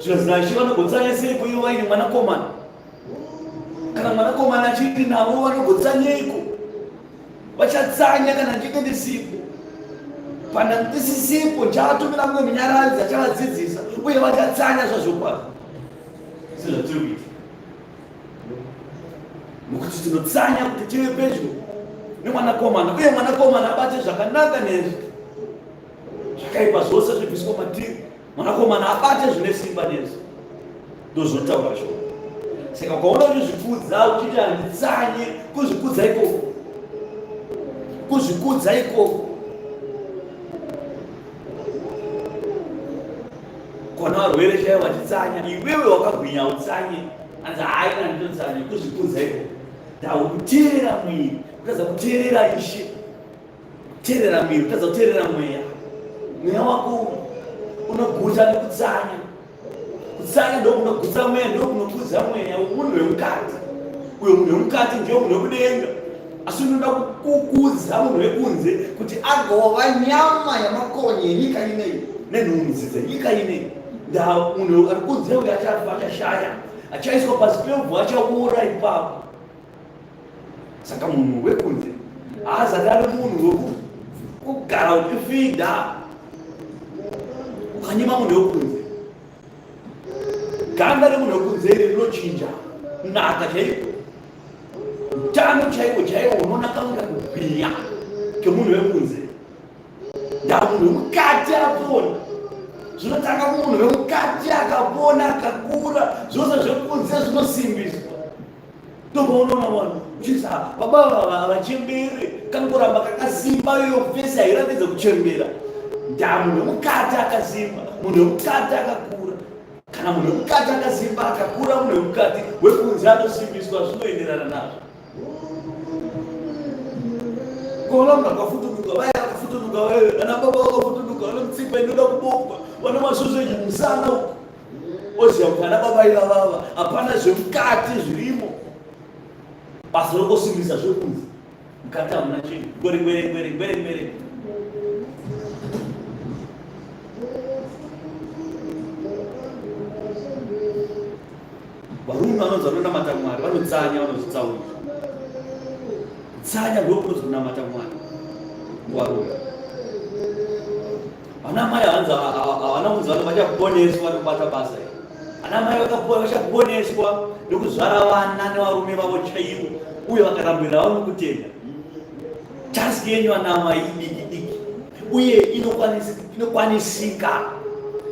Zvikanzi naIshe vanogotsanya sei kuivo vaine mwanakomana? Kana mwanakomana achiri navo vanogotsanyeiko? Vachatsanya kana ndinge ndisipo. Pana ndisisipo ndichavatumira mumwe munyaradzi achavadzidzisa uye vachatsanya zvazvokwadi sezvatiri kuita, nokuti tinotsanya kuti tive pedyo nemwanakomana uye mwanakomana abate zvakanaka nezvi zvakaipa zvose zvibviswa matiri. Mwanakomana abate zvine simba nesu, ndozvinotaura shoko. Saka ukaona uchizvikudza uchiti handitsanye, kuzvikudza ikoko, kuzvikudza ikoko. Kona varwere chaivo vachitsanya, iwewe wakagwinya utsanye, anzi hayi kana ndinotsanye, kuzvikudza ikoko. Ndakuteerera mwiri, kutadza kuteerera Ishe. Teerera miri, kutadza kuteerera mweya. Mweya wako unoguta nekutsanya. Kutsanya ndokunogutsa mweya, ndokunokudza mweya. Munhu wemukati uyo, munhu wemukati ndiyo munhu wekudenga, asi unoda kukudza munhu wekunze kuti agova nyama yamakonye yenyika ineyi nenhunzi dzenyika ineyi. Nda munhu ari kunze uyo achafa, achashaya, achaiswa pasi pevhu, achaora ipapo. Saka munhu wekunze haazati ari munhu wekugara uchifidha. Ukanyima munhu wekunze, ganda remunhu wekunze iri rinochinja kunaka chaiko, utano chaiko chaiwo unonaka kunga kugwinya kemunhu wekunze. Ndamunhu wemukati apona, zvinotanga kumunhu wemukati akapona akakura, zvose zvekunze zvinosimbiswa. Ndopaunoona vanhu uchiti baba ava havachembere, kangoramba kakasimba, iyo fesi hairatidze kuchembera. Ndaa munhu wemukati akasimba, munhu wemukati akakura. Kana munhu wemukati akasimba akakura, munhu wemukati wekunze anosimbiswa, zvinoenderana nazvo. Kuona munhu akafutunuka, vaya vakafutunuka, vaya ana baba vakafutunuka, vane mutsipa inoda kubopwa, vane masoseji musana uko, oziva kuti ana baba ivavava hapana zvemukati zvirimo. Basa rokosimbisa zvekunze, mukati hamuna chinhu, ngwere ngwere ngwere ngwere ngwere. Varume vanonzi vanonamata Mwari vanotsanya, vanozvitsaurira. Kutsanya ndokunonzi kunamata Mwari kuvarume. Vana mai hanzi havana kunzi vanhu vachaponeswa nekubata basa iri. Vana mai vakapuwa vachaponeswa nekuzvara vana nevarume vavo chaivo uye vakarambira vavo mukutenda. Task yenyu vana mai idiki diki uye inokwanisika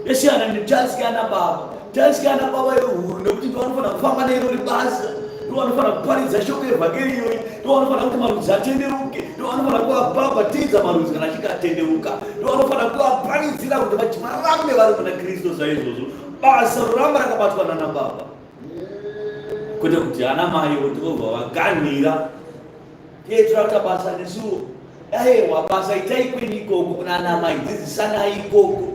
yasiyana netask yana baba. Task yana baba yehuru nekuti ndovanofanira kufamba neirori basa, ndovanofanira kuparidza shoko yevhangeri iyoyi, ndovanofanira kuti marudzi atenderuke, ndovanofanira kuvabhabhatidza marudzi kana achinge atendeuka, ndovanofanira kuvaparidzira kuti varambe vari muna Kristu. Saizvozvo basa roramba rakabatwa nana baba, kwete kuti ana mai voti vobva vaganhira Tiye basa nesuwo. Aiwa basa itai kwenyu ikoko kuna ana mai dzidzisanai ikoko.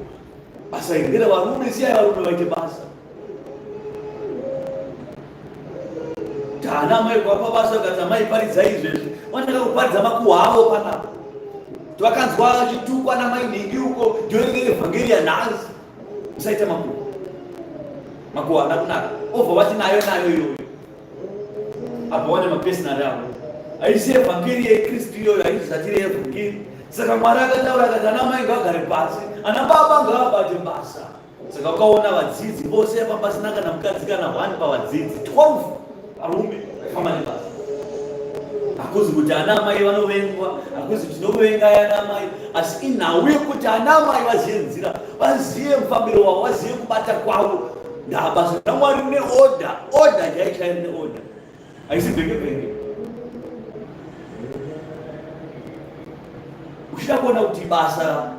Basa iri ndere varume, siyai varume vaite basa. Taana mai kwapa basa ukati amai paridzai izvezvi. Vanotanga kuparidza makuhwa avo panapa. Vakanzwa vachitukwa namai nhingi uko ndiyo inenge evhangeri yanhasi. Musaita makuhwa. Makuhwa haana kunaka. Obva vati nayo nayo iyoyo. Apa wane mapersonal avo. Haisi evhangeri yeKristu iyoyo, haisi zvatiri evhangeri. Saka Mwari akataura akati ana mai ngavagare pasi, ana baba ngavabate basa. Saka ukaona vadzidzi vose apa pasina kana mukadzi kana one pavadzidzi 12 varume vaifamba nebasa. Hakuzi kuti ana mai vanovengwa, hakuzi tinovenga ana mai, asi inhau yekuti ana mai vazive nzira, vazive mufambiro wavo, vazive kubata kwavo. Ndabasa raMwari rine order, order chaiyo chaiyo rine order. Haisi bvenge bvenge. Uchida kuona kuti basa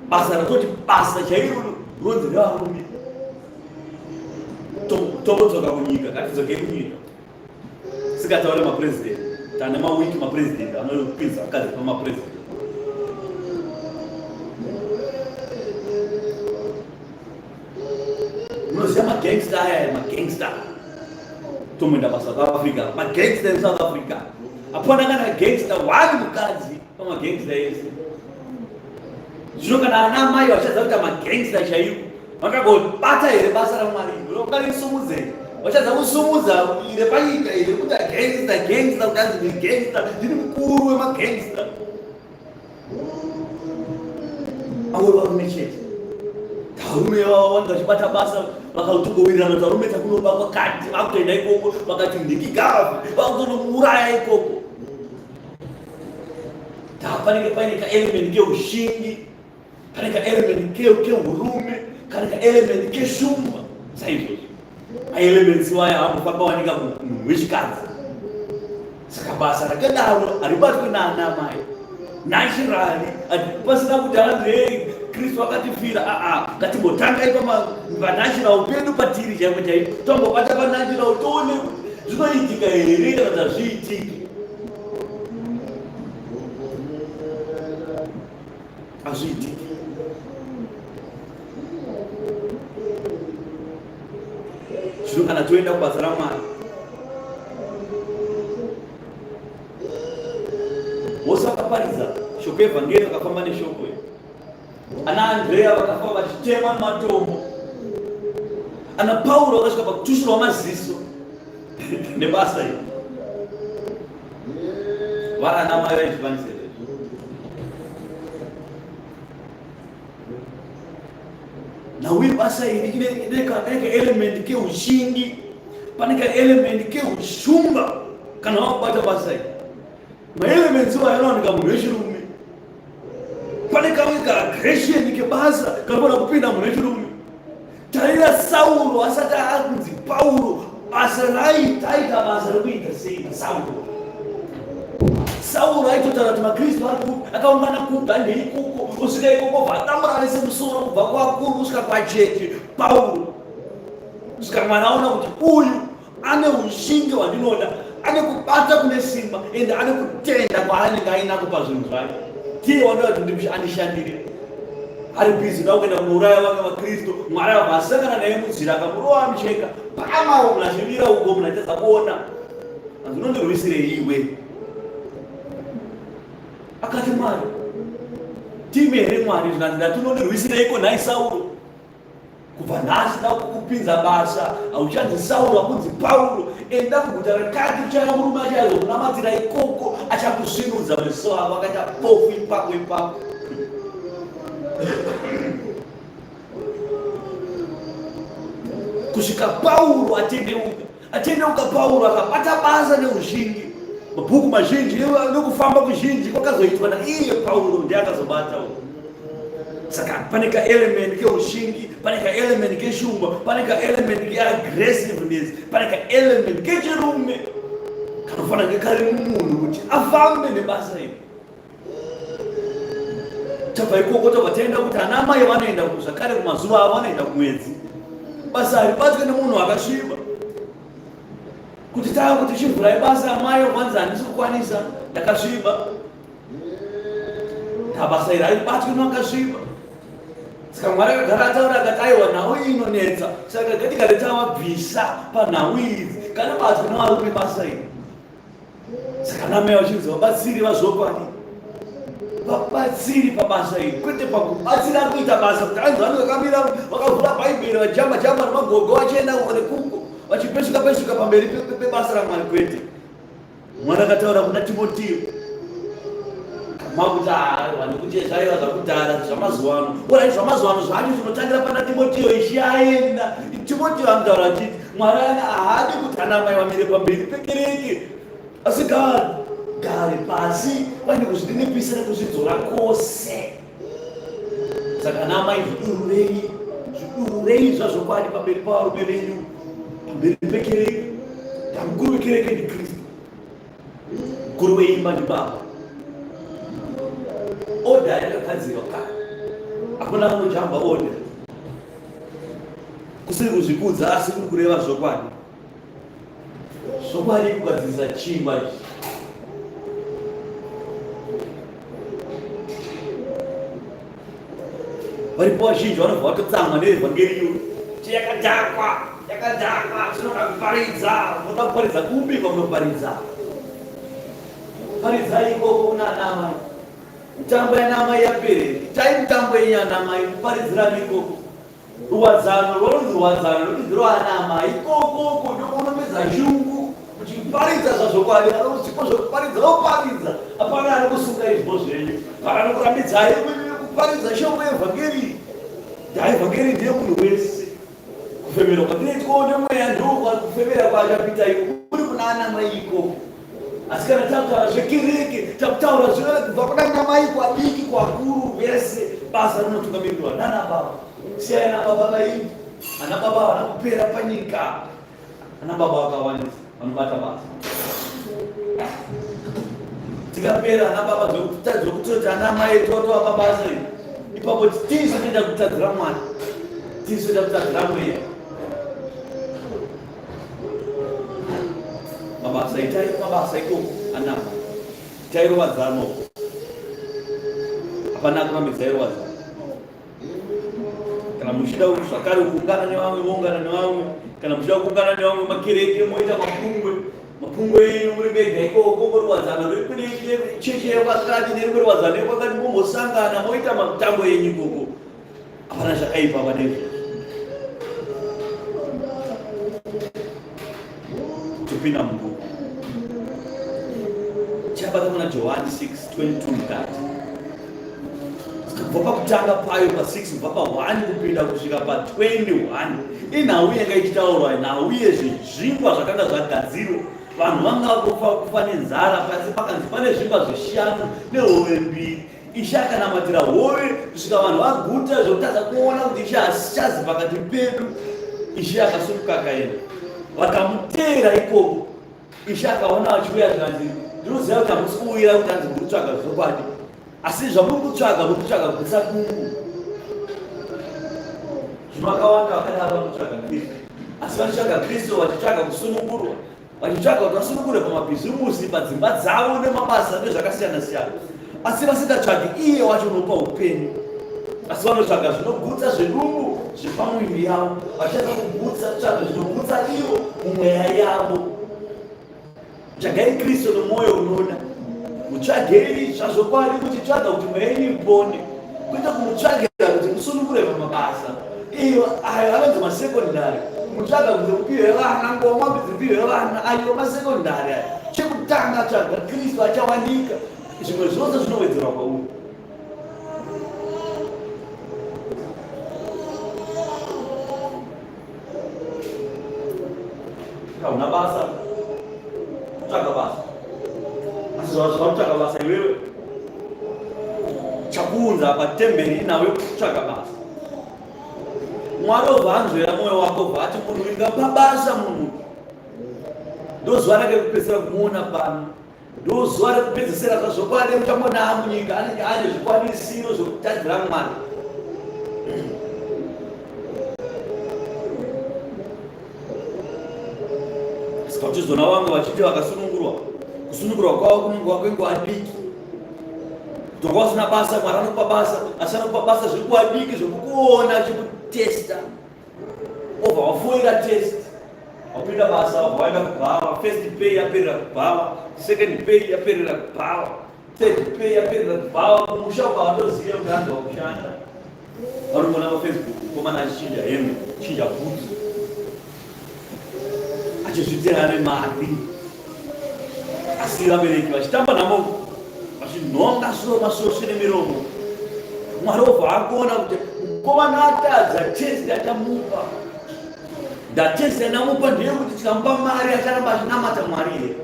basa ratoti basa chairo ronzi revarume. Tombodzoka kunyika, ngatidzokei kunyika. Sikataure mapresident, tane mawiki mapresident anopinza vakadzi pamapresident. Munoziva magangster aya, magangster tomboenda paSouth Africa, magangster eSouth Africa hapana kana gangster one mukadzi pamagangster ese. Zvino kana ana amai vachadza kuita magangster chaiwo vakagobata here basa raMwari vakarisumudza here? Vachadza kusumudza repanyika here kuti gangster gangster kuti anzi ndiri gangster, ndiri mukuru wemagangster. Avo varume chete. Varume vavo vanenge vachibata basa vakautogowirirana kuti varume takunoba kwakati vakutoenda ikoko vakati ndiki gavi vakutonomuuraya ikoko. Panenge paine kaelement keushingi, pane kaelement keurume, pane kaelement keshumba saizvozvo. Maelements waya ambofamba wanika munhu wechikadzi. Saka basa rakadaro haribatwe naana mai naturally, pasina kuti anzi hey, Kristu akatifira. Aa, ngatimbotangai panatural pedu patiri chaipo chaipo, tombobata panatural toone zvinoitika here kana kuti hazviitiki. Hazviitiki. Zvino kana toenda kubasa raMwari, vose vakaparidza shoko evhangeri vakafamba neshoko iri. Ana Andrea vakafamba vachitemwa nematombo. Ana Pauro vakasvika pakutushurwa maziso nebasa iri. Vari ana mai vaizvikwanisa here? Nhau yebasa iri ine kaelement keushingi, pane kaelement keushumba kana wakubata basa iri. Maelements iwayo anowanika munhu wechirume. Pane kamwe kaaggression kebasa kanofanira kupinda munhu wechirume. Tarira Sauro asati akunzi Pauro, basa raaita aita basa rekuita sei naSauro? Sauro aitotaura kuti maKristu ari kupi, akaungana kupi, handei ikoko, osvika ikoko obva adambura vese musoro kubva kuvakuru kusvika kwacheche. Pauro. Kusvika mwana aona kuti uyu ane ushingi hwandinoda, ane kubata kune simba, ende ane kutenda kwaanenge ainako pazvinhu zvake. Tiye wandoda kuti andishandire. Ari busy kuda kuenda kunouraya vamwe vaKristu. Mwari abva asangana naye munzira akamurova amucheka. Pama munhu achimira uko munhu achitadza kuona. Hanzi unondirwisirei iwe? Akati Mwari, time here Mwari? Zvikanzi ndati unondirwisireiko nhai Sauro? Kubva nhasi nda kukupinza basa, hauchanzi Sauro, wakunzi Pauro. Enda kuguta rakati uchaya murume achazokunamatira ikoko, achakusvinudza meso ako akaita bofu ipapo ipapo. Kusvika Pauro atendeuka. Atendeuka Pauro akabata basa neuzhinji. Mabhuku mazhinji nekufamba kuzhinji kwakazoitwa naiye Pauro ndiye akazobata uko. Saka pane kaelement keushingi, pane kaelement keshumba, pane kaelement keaggressiveness, pane kaelement kechirume kanofanira kunge kari mumunhu kuti afambe nebasa iri. Tabva ikoko tobva taenda kuti ana amai vanoenda zvakare kumazuva avo vanoenda kumwedzi. Basa haribatwe nemunhu akasviba. Kuti tava kuti chivhurai basa amai vanzi handisi kukwanisa ndakasviba. Basa iri haribatwe neakasviba. Saka Mwari akagara ataura akati aiwa nhau iyi inonetsa saka ngatigare tavabvisa panhau idzi kana batwe nevarume basa iri. Saka namai vachinzi vabatsiri vazvokwadi, vabatsiri pabasa iri, kwete pakubatsira kuita basa kuti anzi vanenge vakamira vakavhura bhaibheri vachijamba jamba nemagogo vachienda uko nekuko vachipeshuka peshuka pamberi pebasa raMwari kwete. Mwari akataura kuna Timotiyo makuti aiwa nekuti zvaiva zvakudhara zvamazuva ano orai zvamazuva ano zvacho zvinotangira pana Timotiyo ishe aenda Timotiyo anotaura achiti Mwari haadi kuti ana mai vamire pamberi pekereke asi gare pasi vaine kuzvininipisa nekuzvidzora kwose. Saka ana amai zvidururei, zvidururei zvazvokwadi pamberi pavarume venyu, pamberi pekereke. Mukuru wekereke ndiKristu, mukuru weimba ndibaba. Oda yakagadzirwa kare, hakuna anojamba oda. Kusiri kuzvikudza asi kuri kureva zvokwadi. Zvokwadi kugadzirisa chingwa ichi. Varipo vazhinji vanobva vatotsamwa neevhangeri iyoyo. Yakadhakwa, yakadhakwa, tinoda kuparidza, munoda kuparidza kupi kwamunoparidza? Paridzai ikoko kuna ana amai. Mitambo yanamai yaperera. Itai mitambo yenyu yanamai muparidzirane ikoko. Ruwadzano rworunzi ruwadzano rurudzi rwaanamai ikokoko ndokunopedza shungu uchiparidza zvazvokwadi vanozvipo zvekuparidza voparidza hapana anokusunga izvo zvenyu hapana anokurambidzai kuparidza shoko yevhangeri ndaevhangeri ndiye munhu wese kufemerwa kwatinoitwawo nemweya ndokufemera kwaachapita iko kuri kuna anamai ikoko Asi kana takutaura zvekereke, takutaura zvekubva kuna namai kwadiki kwakuru vese, basa rinotungamirirwa nana baba. Siyai ana baba vaini, ana baba havana kupera panyika. Ana baba vakawandisa vanobata basa. Tikapera ana baba zvekutoti ana mai totovapa basa iri. Ipapo tisu toita kutadzira Mwari, tisu toita kutadzira mweya. Mabasa itai mabasa ikoko anama itai rovadzano hapana kurambidza irovadzano kana muchida zvakare kuungana nevamwe moungana nevamwe kana muchida kuungana nevamwe makereke moita mapungwe mapungwe enyu muri mega ikoko moriwadzana cheche yekwakati nerimwe ruwadzano yekwakati mombosangana moita matambo enyu ikoko Hapana zvakaipa pane izvozvo. Topinda mubhuku. Chabata kuna Johani 6:22 mukati. Kubva pakutanga payo pa6 kubva pa1 kupinda kusvika pa21 inhau yanga ichitaurwa nhau yezvezvingwa zvakanga zvagadzirwa vanhu vanga kufa kufa nenzara pasi pakanzi pane zvingwa zvishanu nehove mbiri Ishe akanamatira hove kusvika vanhu vaguta zvekutadza kuona kuti Ishe hasichazi pakati pedu. Ishe akasumuka akaenda, vakamuteera ikoko. Ishe akaona vachiuya zvikanzi, ndinoziva kuti hamusi kuuya kuti hanzi muri kutsvaga zvokwadi, asi zvamuri kutsvaga muri kutsvaga kugutsa dumbu. Zvino vakawanda vakadaro vanotsvaga Kristu, asi vachitsvaga Kristu vachitsvaga kusunungurwa, vachitsvaga kuti vasunungurwe pamabhizimusi, padzimba dzavo nemabasa nezvakasiyana siyana, asi vasingatsvagi iye wacho unopa upenyu. Asi vanotsvaga zvinogutsa zvedumbu zvepamuviri yavo, vachitsvaga kugutsa tsvaga zvinogutsa ivo mumweya yavo. Tsvagai Kristu nomwoyo unoda. Mutsvagei zvazvokwadi muchitsvaga kuti mweya yenyu ipone, kwete kumutsvagira kuti musunungure pamabasa iyo ayo anonzi masekondari. Mutsvaga kuti mupiwe vana ngoma dzipiwe vana, ayo masekondari ayo. Chekutanga tsvaga Kristu achawanika, zvimwe zvose zvinowedzerwa kwauri. Hauna basa, kutsvaga basa. Asi zvakutsvaga basa iwewe chakuunza patemberi inawe kutsvaga basa. Mwari obva anzvera mwoyo wako obva ati munhu ingapa basa munhu. Ndozuva rake kupedzisira kumuona pano. Ndozuva rekupedzisira zvazvokwadi muchamuona munyika anenge ane zvikwanisiro zvekutadzira Mwari. Saka uchizoona vamwe vachiti vakasunungurwa, kusunungurwa kwavo kunenge kwenguva diki. Kuti wanga usina basa, Mwari anokupa basa, asi anokupa basa zvenguva diki zvekukuona achikutesta. Obva wafoira test wapinda basa wabva waenda kubhawa first pay yaperera kubhawa second pay yaperera kubhawa third pay yaperera kubhawa kumusha ukawatoziva kuti hanzi wakushanda vari kuona pafacebook mukomana achichinja hembe chinja bhutsu achizvitera nemari asi vabereki vachitamba namo vachinhonga soro masvosve nemiromo mwari obva akuona kuti mukomana atadza test yatamupa ndatest yandamupa ndeyekuti tikamupa mari acharamba achinamata mwari here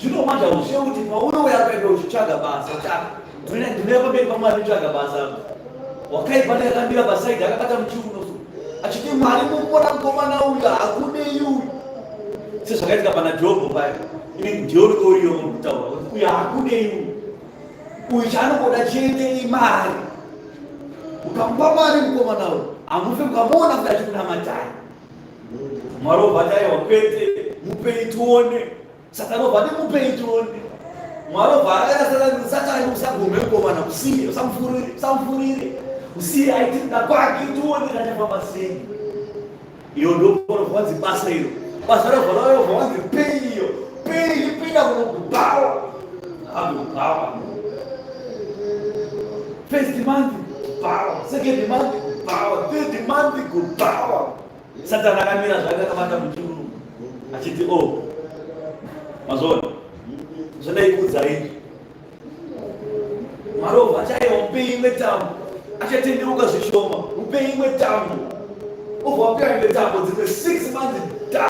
Zvino manje hauzive kuti paunouya kuenda uchitsvaga basa kuti ah, ndinouya pamberi pamwari nditsvaga basa wakaipa ndakakambira pasaidi akabata muchiuno so achiti mwari mumona mukomana uyu hakudei uyu sezvakaitika pana jobho paya ini ndiyo uriyo muri kutaura kuti uyu hakudei uyu uyu chaanongoda chete imari ukamupa mari mukomana uyu hamufe mukamuona kuti achikunamatai Mwari obva ati aiwa kwete, mupei tione. Satani obva ati mupei tione. Mwari obva arayira Satani, Satani usagomhe mukomana, usiye, usamufurire, usamufurire, usiye aite kuda kwake tione kuti achafamba sei. Iyo ndopanobva wanzi basa iro, basa robva raobva wanzi pei iyo, pei ipinda kunokubhawa, abikubhawa. First month kubhawa, second month kubhawa, third month kubhawa. Satani akamira zvake akabata muchiuno achiti o oh, mazvona zvandaikuudzai Mwari obva achaiwa mupei imwe tambo achatendeuka zvishoma mupei imwe tambo obva wapiwa imwe tambo dzimwe 6 months da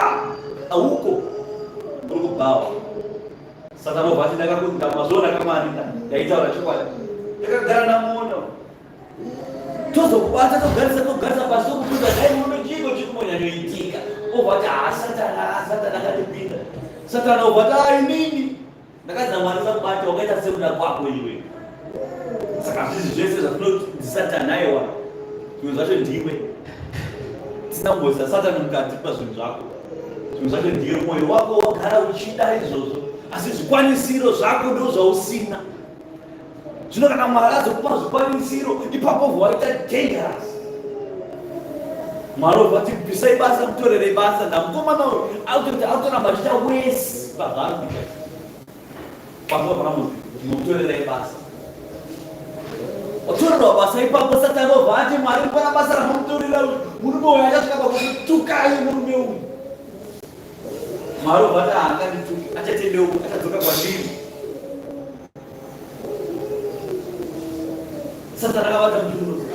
auko uri kubhawa Satani obva ati ndakakunda mazvona kamwari ndaitaura chokwadi ndakagara namuona tozokubata togarisa togarisa pasi tokubvunza dai murume chiiko chiri kumbonyanyoitika obva ati haa satani haa satani akatipinda satani obva ati haa inini ndakadza mwari sakubata wakaita sekuda kwako iwe saka zvizi zvese zvatinoti ndisatani aiwa zvimwe zvacho ndiwe tisina kumboisa satani mukati pazvinhu zvako zvimwe zvacho ndiwe mwoyo wako wagara uchida izvozvo asi zvikwanisiro zvako ndo zvausina Zvino kana Mwari azokupa zvikwanisiro, ipapo obva waita dangerous. Mwari obva ati bvisai basa, mutorerei basa. Ndamukomana uyu akutoti akutoramba achiita wesi pazvaari kuita. Pazuva pakamuzi ndinokutorerai basa. Watorerwa basa ipapo, Satani obva ati Mwari mukona basa ramamutorera uyu, murume uyu achasvika pakukutukai murume uyu. Mwari obva ati haangandituki, achatendeuka, achadzoka kwandiri. Satani akabata muchiuno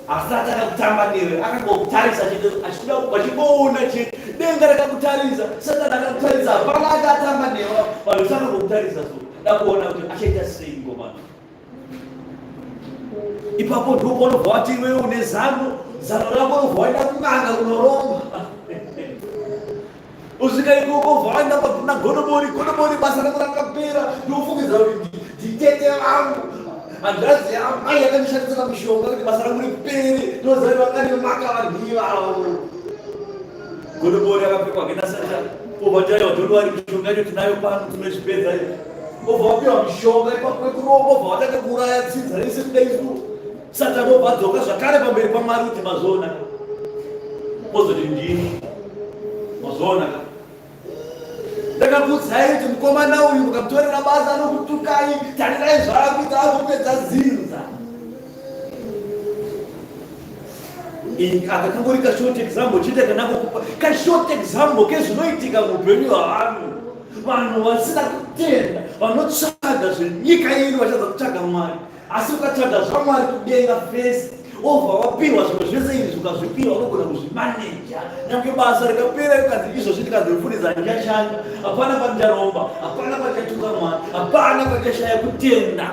asati akakutamba newe akangokutarisa chete achida vachingoona chete denga rakakutarisa satani akakutarisa hapana akatamba newe vanhu sakangokutarisa so da kuona kuti achaita sei ngomana ipapo ndopaunobva wati iwewe une zano zano rako unobva waenda kun'anga kunoromba Usvika ikoko vaenda kuna godobori, godobori basa rako rakapera, ndofungidza kuti nditete vangu. Hanzvadzi yamai yakandishandisira mishonga kuti basa rangu ripere. Ndinoziva kuti vakandimaka vanhu ivavo. Godobori akapfekwa ke nasatani. Obva taiwa don't worry mishonga yacho tinayo pano tinozvipedza izvi. Obva wapiwa mishonga ipapo yekuromba obva watanga kuuraya tsinza rese kudai so. Satani obva adzoka zvakare pamberi paMwari kuti mazviona ka. Ozoti ndini. Mazviona ka. Ndakakuudzai kuti mukomana uyu mukamutorera basa anokutukai, tarirai zvaakuita akupedza zinza. Aka kangori kashort example chete kana kukupa kashort example kezvinoitika muupenyu hwavanhu. Vanhu vasina kutenda vanotsvaga zvenyika ino vachadza kutsvaga Mwari. Asi ukatsvaga zvaMwari kudenga first wobva wapiwa zvimwe zvese izvi ukazvipiwa unogona kuzvimaneja nyange basa rikapera rikanzi izvozvi ndikanzi mufundisi handichashanda hapana pandicharomba hapana pandichatuka Mwari hapana pandichashaya kutenda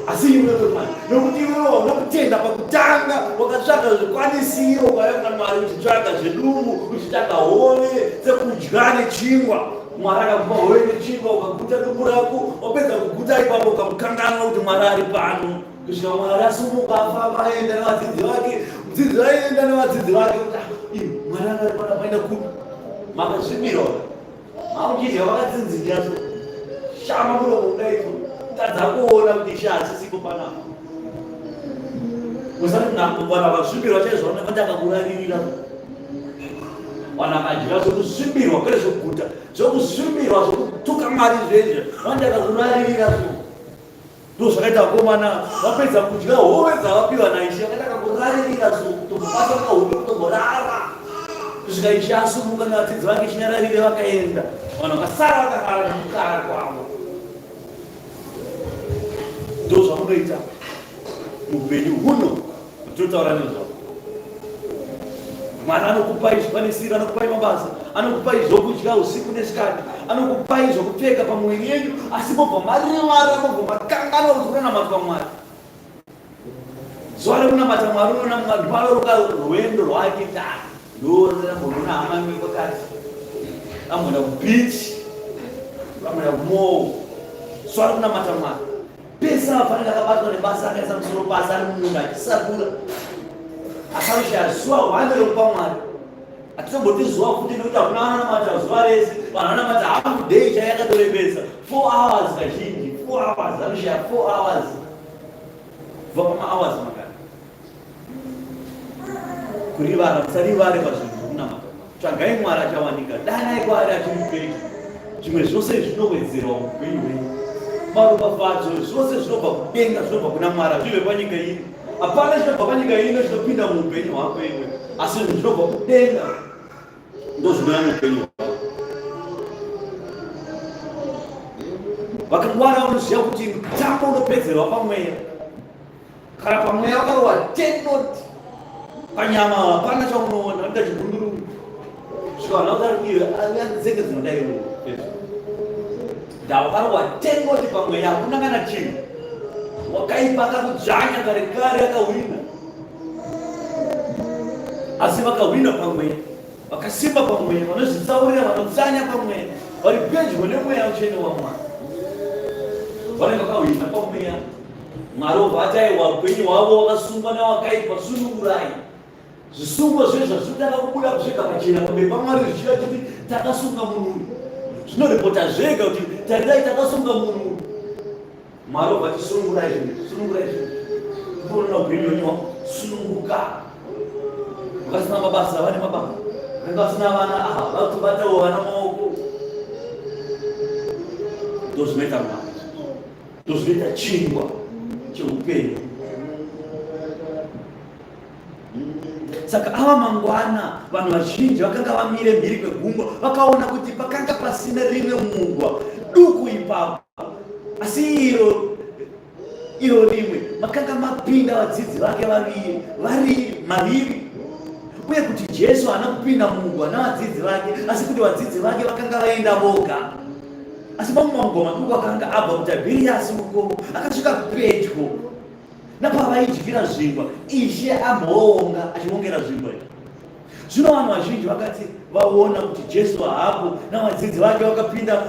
asi iwewe mani nokuti iwewe hauna kutenda pakutanga wakatsvaga zvikwanisiro ukauya kuna Mwari uchitsvaga zvedumbu uchitsvaga hove dzekudya nechingwa Mwari akakupa hove nechingwa ukaguta dumbu rako wapedza kuguta ipapo ukamukanganwa kuti Mwari ari pano kusvika Mwari asumuka afamba aenda nevadzidzi vake mudzidzi aenda nevadzidzi vake kuti ah, ii Mwari anga ari pano paenda kupi makasvibirwa makuchidya vakatsinzinya so shama muromo kudai so tadza kuona kuti ishe hasisipo panapa usati vanhu vakasvibirwa chaizvo vanotanga kuraririra vanhu vakadya zvokusvibirwa kwete zvokuguta zvokusvibirwa zvokutuka mwari zvezvo vanotanga kuraririra so ndo zvakaita vakomana vapedza kudya hove dzavapiwa naishe vakatanga kuraririra so kutombobata kahupe kutomborara kusvika ishe asumuka nevadzidzi vake chinyararire vakaenda vanhu vakasara vakarara nekukara kwavo ndo zvamunoita muupenyu huno Tinotaura nezvako. Mwari anokupai zvikwanisiro, anokupai mabasa, anokupai zvokudya usiku nesikati, anokupai zvokupfeka pamuviri yenyu, asi mobva marivara, mobva makanganwa kuti kunonamatwa Mwari. Zuva rekunamata Mwari unoona Mwari ndipanoruka rwendo rwake ta ndorambonona hama yangu kwakati amboenda kubeach, amboenda kumall. Zuva rekunamata Mwari Pese apa anenge akabatwa nebasa akaisa musoro pasi ari mumunda achisakura. Asanoshaya zuva hwande rekupa Mwari. Hatitomboti zuva futi nekuti hakuna vanonamata zuva rese. Vanhu vanonamata half day chaiyo yakatorebesa. 4 hours kazhinji. 4 hours anoshaya 4 hours. Kubva pama hours mangani? Kurivara musarivare pazvinhu zvekunamata. Tsvagai Mwari achawanika, danai kwaari achiri pedyo. Zvimwe zvose zvinowedzerwa muupenyu hwenyu. Maropafadzo zvose zvinobva kudenga zvinobva kuna Mwari hazvibve panyika ino. Hapana chinobva panyika ino chinopinda muupenyu hwako iwe, asi zvinhu zvinobva kudenga ndozvinouya muupenyu hwako. Vakangwara vanoziva kuti mutambo unopedzerwa pamweya. Kana pamweya wakarohwa 10 not panyama hapana chaunoona vanoita chigunduru svika vanhu vakaridiwe dzenge dzinodai ndava wakarohwa 10 not pamweya hakuna kana chinhu wakaipa akakudzvanya kare kare akahwina asi vakahwina pamweya vakasimba pamweya vanozvitsaurira vanotsanya pamweya vari pedyo nemweya mutsvene wamwari vanenge vakahwina pamweya Mwari obva ati aiwa upenyu hwavo wakasungwa newakaipa sunungurai. Zvisungo zvezvo zvazvinotanga kubuda zvega pachena pamberi paMwari zvichida kuti takasunga munhu uyu. Zvinoripota zvega kuti tarirai takasunga munhu uyu. Mwari obva ati sunungurai zvinhu, sunungurai zvinhu. Ndinoona upenyu hwenyu hwakusununguka. Vasina mabasa vane mabasa. Vanenge vasina vana aha vakutobatawo vana maoko. Ndozvinoita Mwari. Ndozvinoita chingwa cheupenyu. Saka ava mangwana vanhu vazhinji vakanga vamire mhiri kwegungwa vakaona kuti pakanga pasina rimwe mugwa duku ipapo, asi iro iro rimwe makanga mapinda vadzidzi vake vaviri vari maviri uye kuti Jesu haana kupinda mugwa navadzidzi vake, asi kuti vadzidzi vake vakanga vaenda voga. Asi mamwe mangoma maduku akanga abva kuTibheriasi uko akasvika pedyo napavaidyira zvingwa, Ishe amboonga achiongera zvingwa izvi. Zvino vanhu vazhinji vakati vaona kuti Jesu haapo navadzidzi vake vakapinda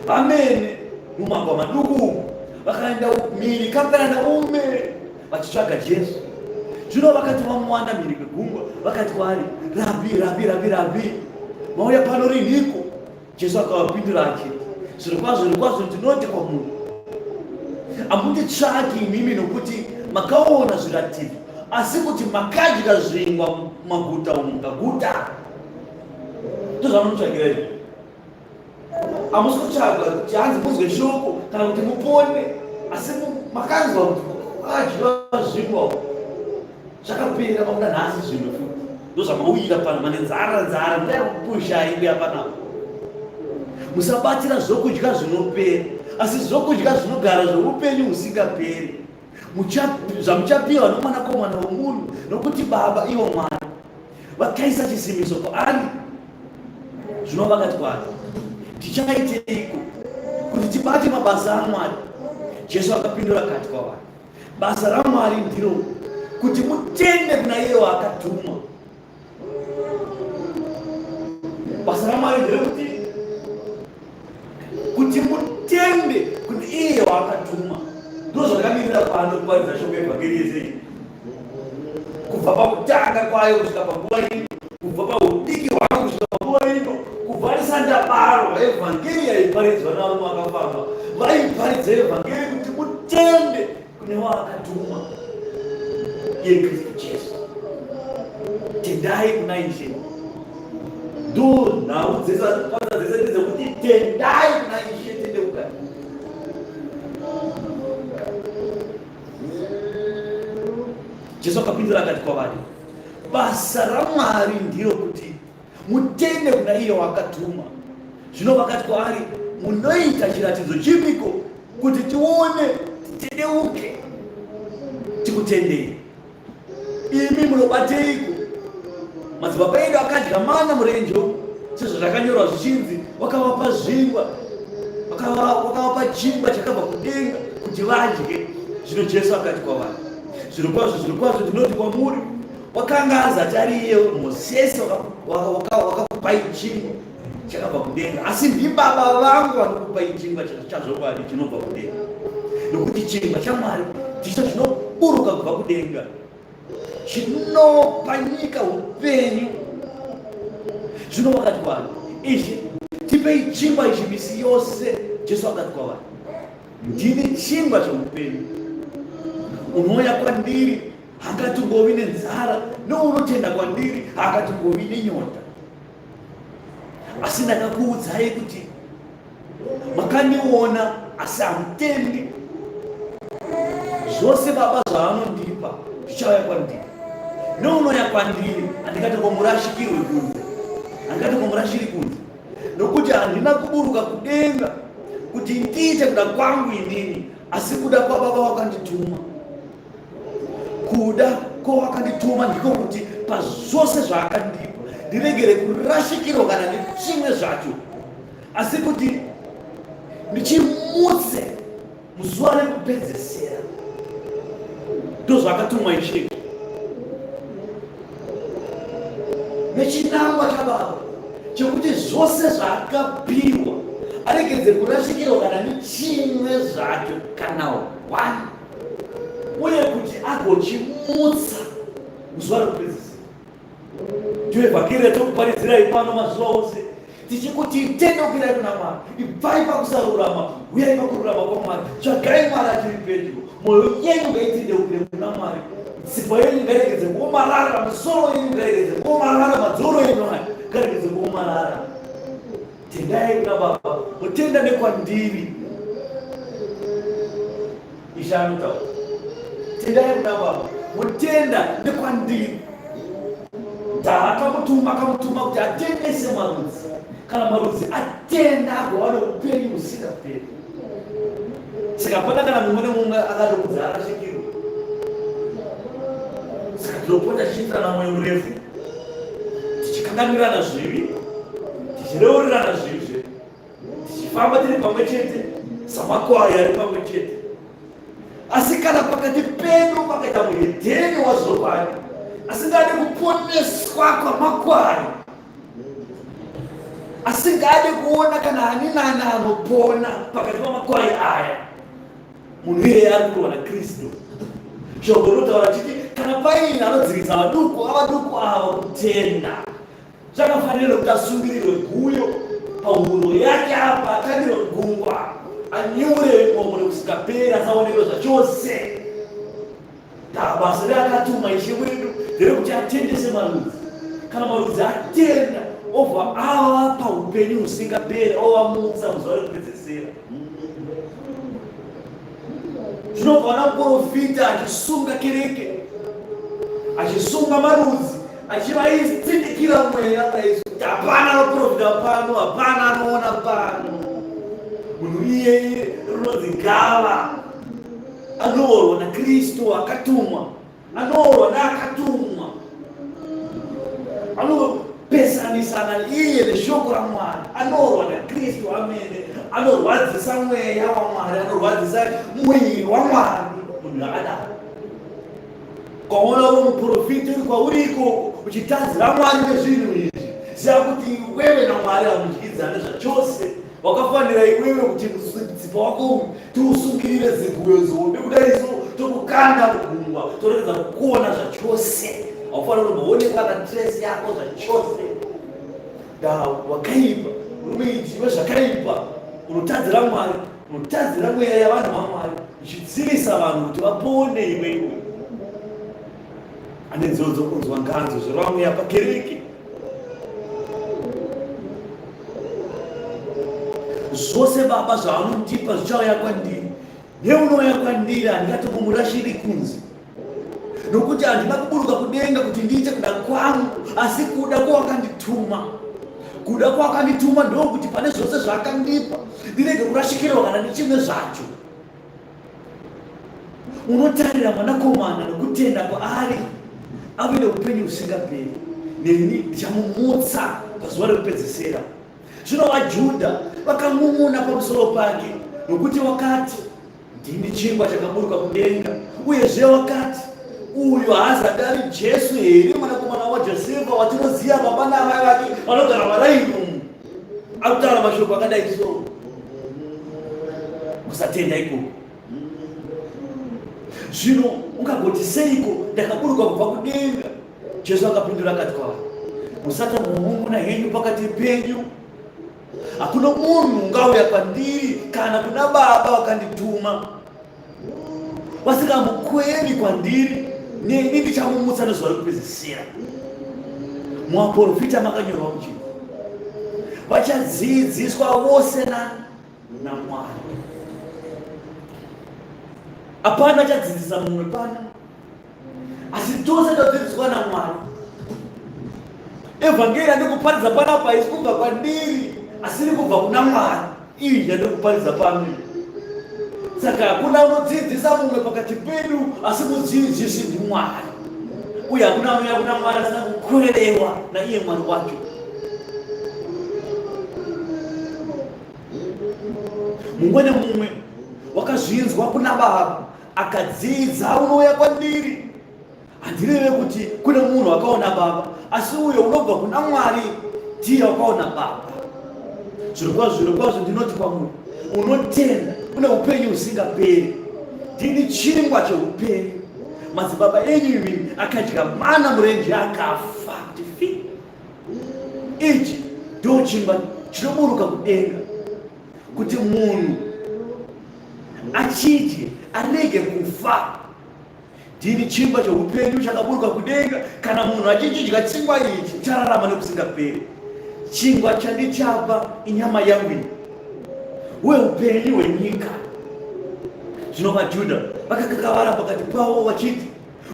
vamene mumagwa maduku umu. Vakaenda mhiri Kaperanaume vachitsvaga Jesu. Zvino vakati vamuwana mhiri kwegungwa, vakati kwaari, Rabhi, Rabhi, Rabhi, Rabhi, mauya pano rinhiko? Jesu akavapindura achiti, Zvirokwazvo, zvirokwazvo ndinoti kwamuri, hamunditsvaki imimi nokuti makaona zviratidzo, asi kuti makadya zvingwa maguta umu mukaguta. Ndozvamunotsvagira izvi. Hamusi kutsvaga kuti hanzi munzwe shoko kana kuti mupone, asi makanzwa kuti kwakadyiwa zvingwa zvakapera makuda nhasi zvimwe futi. Ndozvamauyira pano, mane nzara nzara, ndaya kupushai kuya panapa. Musabatira zvokudya zvinopera, asi zvokudya zvinogara zvoupenyu husingaperi, zvamuchapiwa noMwanakomana womunhu, nokuti Baba ivo Mwari vakaisa chisimbiso kwaari. Zvino vakati kwaari, Tichaiteiko kuti tibate mabasa aMwari? Jesu akapindura akati kwavari, Basa raMwari ndiro kuti mutende kuna iye waakatuma. Basa raMwari nderekuti kuti mutende kuti iye waakatuma. Ndozvakamirira pano kuparidza shoko yevhangeri yese kubva pakutanga kwayo kusvika panguva ino, kubva paudiki hwangu kusvika panguva ino, kubva ndisati ndabarwa, evhangeri yaiparidzwa navarume vakafamba vaiparidza evhangeri kuti mutende kune waakatuma iye Kristu Jesu. Tendai kuna Ishe. Ndo nhau dzese dzese ndedzekuti tendai kuna Ishe, tendeukai. Jesu akapindura akati kwavari, basa raMwari ndiro kuti mutende kuna iye waakatuma. Zvino vakati kwaari, munoita chiratidzo chipiko kuti tione titendeuke tikutendei? Imi munobateiko? Madzibaba edu akadya mana murenje umu, sezvazvakanyorwa zvichinzi, wakavapa zvingwa, wakavapa chingwa chakabva kudenga kuti vadye. Zvino Jesu akati kwavari, zvirokwazvo, zvirokwazvo ndinoti kwamuri, wakanga azati ari iye Mosesi wakakupai chingwa chakabva kudenga, asi ndibaba vangu vanokupai chingwa chazvokwadi chinobva kudenga. Nokuti chingwa chaMwari ndicho chinoburuka kubva kudenga, chinopa nyika upenyu. Zvino vakati kwaari, Ishe, tipei chingwa ichi misi yose. Jesu akati kwavari, ndini chingwa choupenyu. Unouya kwandiri haangatongovi nenzara, nounotenda kwandiri haangatongovi nenyota. Asi ndakakuudzai kuti makandiona, asi hamutendi. Zvose Baba zvaanondipa zvichauya kwandiri, nounouya kwandiri handingatongomurashikirwe kunze, handingatongomurashiri kunze, nokuti handina kuburuka kudenga kuti ndiite kuda kwangu inini, asi kuda kwaBaba wakandituma. Kuda kwawakandituma ndiko kuti pazvose zvaakandipa ndiregere kurashikirwa kana nechimwe zvacho, asi kuti ndichimutse muzuva rekupedzesera. Ndozvaakatumwa Ishe nechinangwa chaBaba chekuti zvose zvaakapiwa aregedze kurashikirwa kana nechimwe zvacho kana one, uye kuti agochimutsa muzuva rekupedzisira. Ndiyo evhangeri yatokuparidzirai pano mazuva ose, tichikuti tendeukirai kuna Mwari, ibvai pakusarurama, huyai pakururama kwaMwari, tsvagai Mwari achiri pedyo, mwoyo yenyu ngaitendeukire kuna Mwari, tsipa yenyu ngairegedze kuomarara, misoro yenyu ngairegedze kuomarara, madzoro enyu aya ngairegedze kuomarara. Tendai kuna Baba, mutenda nekwandiri. Ishe anotaura, tendai kuna Baba, mutenda nekwandiri. Ndaakamutuma, akamutuma kuti atendese marudzi, kana marudzi atenda agova noupenyu husingaperi. Saka hapana kana mumwe nemumwe akadokudza arashikirwa. Saka tinopota tichiitirana mwoyo murefu, tichikanganwirana zvivi, tichireurirana zvivi zvedu, tichifamba tiri pamwe chete samakwai ari pamwe chete. Asi kana pakati pedu pakaita muhedheni wazvokwadi asingadi kuponeswa kwamakwai, asingadi kuona kana ani nani anopona pakati pamakwai aya, Munhu iyeye ari kurwa naKristu. Shoko rinotaura chiti kana paine anodzivisa vaduku avaduku ava kutenda, zvakafanira kuti asungirirwe guyo pahuro yake apa akandirwe gungwa anyure imomo nekusingaperi asaonekwe zvachose. Basa reakatuma Ishe wedu nderekuti atendese marudzi. Kana marudzi atenda, obva avapa upenyu husingaperi, ovamutsa muzuva rekupedzesera. Zvinobva na muprofita achisunga kereke, achisunga marudzi, achivaitsindikira mweya kudai kuti hapana anoprofita pano, hapana anoona pano. Munhu iyeye rinonzi gava. Anorwa naKristu akatumwa, anorwa naakatumwa, anopesanisana iye neshoko raMwari, anorwa naKristu amene, anorwadzisa mweya waMwari, anorwadzisa mwiri waMwari. Munhu akadaro kwaona uri muprofita uri kwauri ikoko uchitadzira Mwari nezvinhu izvi, ziva kuti iwewe naMwari hamudyidzane zvachose. Wakafanira iwewe kuti mutsipa wako uyu tiusungirire ziguyo zihombe kudai so tokukanda mugungwa toregedza kukuona zvachose. Haufanira kumboonekwa kana trace yako zvachose. Da wakaipa, uri muiti wezvakaipa, unotadzira Mwari, unotadzira mweya yavanhu vaMwari, uchidzivisa vanhu kuti vapone iwe iwe. Ane nzeve dzokunzwa nganzo zvoreva mweya pakereke. Zvose Baba zvavanondipa zvichauya kwandiri, neunouya kwandiri handingatomumurashiri kunze, nokuti handina kuburuka kudenga kuti ndiite kuda kwangu, asi kuda kwawakandituma. Kuda kwawakandituma ndokuti pane zvose zvaakandipa ndirege kurashikirwa kana nechimwe zvacho. Unotarira mwanakomana nokutenda kwaari ave neupenyu husingaperi, neni ndichamumutsa pazuva rekupedzisira. Zvino vaJudha vakan'un'una pamusoro pake, nokuti wakati, Ndini chingwa chakaburuka kudenga. Uyezve wakati, Uyu haazati ari Jesu here, mwanakomana waJosefa, watinoziva baba naamai vake vanogara maraini umu? Akutaura mashoko akadai so. Kusatenda ikoko. Zvino ungagoti seiko ndakaburuka kubva kudenga? Jesu akapindura akati kwavari, Musatomumumuna henyu pakati penyu. Hakuna munhu ungauya kwandiri kana kuna Baba vakandituma vasingamukwevi kwandiri, neni ndichamumutsa nezuva rekupedzisira. Muvaprofita makanyorwa kuchii? Vachadzidziswa vose nani? NaMwari. Hapana achadzidzisa mumwe pano, asi tose tadzidziswa naMwari. Evhangeri yandiri kuparidza panapa haisi kubva kwandiri, asi iri kubva kuna Mwari. Iyi yandiri kuparidza pano Saka hakuna unodzidzisa mumwe pakati pedu, asi mudzidzisi ndiMwari. Uye hakuna anouya kuna Mwari asina kukwerewa naiye Mwari wacho. Mumwe nemumwe wakazvinzwa kuna Baba akadzidza unouya kwandiri. Handireve kuti kune munhu akaona Baba, asi uyo unobva kuna Mwari ndiye wakaona Baba. Zvirokwazvo, zvirokwazvo ndinoti kwamuri, unotenda une upenyu husingaperi. Ndini chingwa cheupenyu. Madzibaba enyu imimi akadya mana murenje akafa kuti fi. Ichi ndo chingwa chinoburuka kudenga kuti munhu achidye arege kufa. Ndini chingwa cheupenyu chakaburuka kudenga. Kana munhu achichidya chingwa ichi uchararama nekusingaperi. Chingwa chandichapa inyama yangu iyi, uye upenyu hwenyika. Zvino vaJudha vakakakavara pakati pavo vachiti,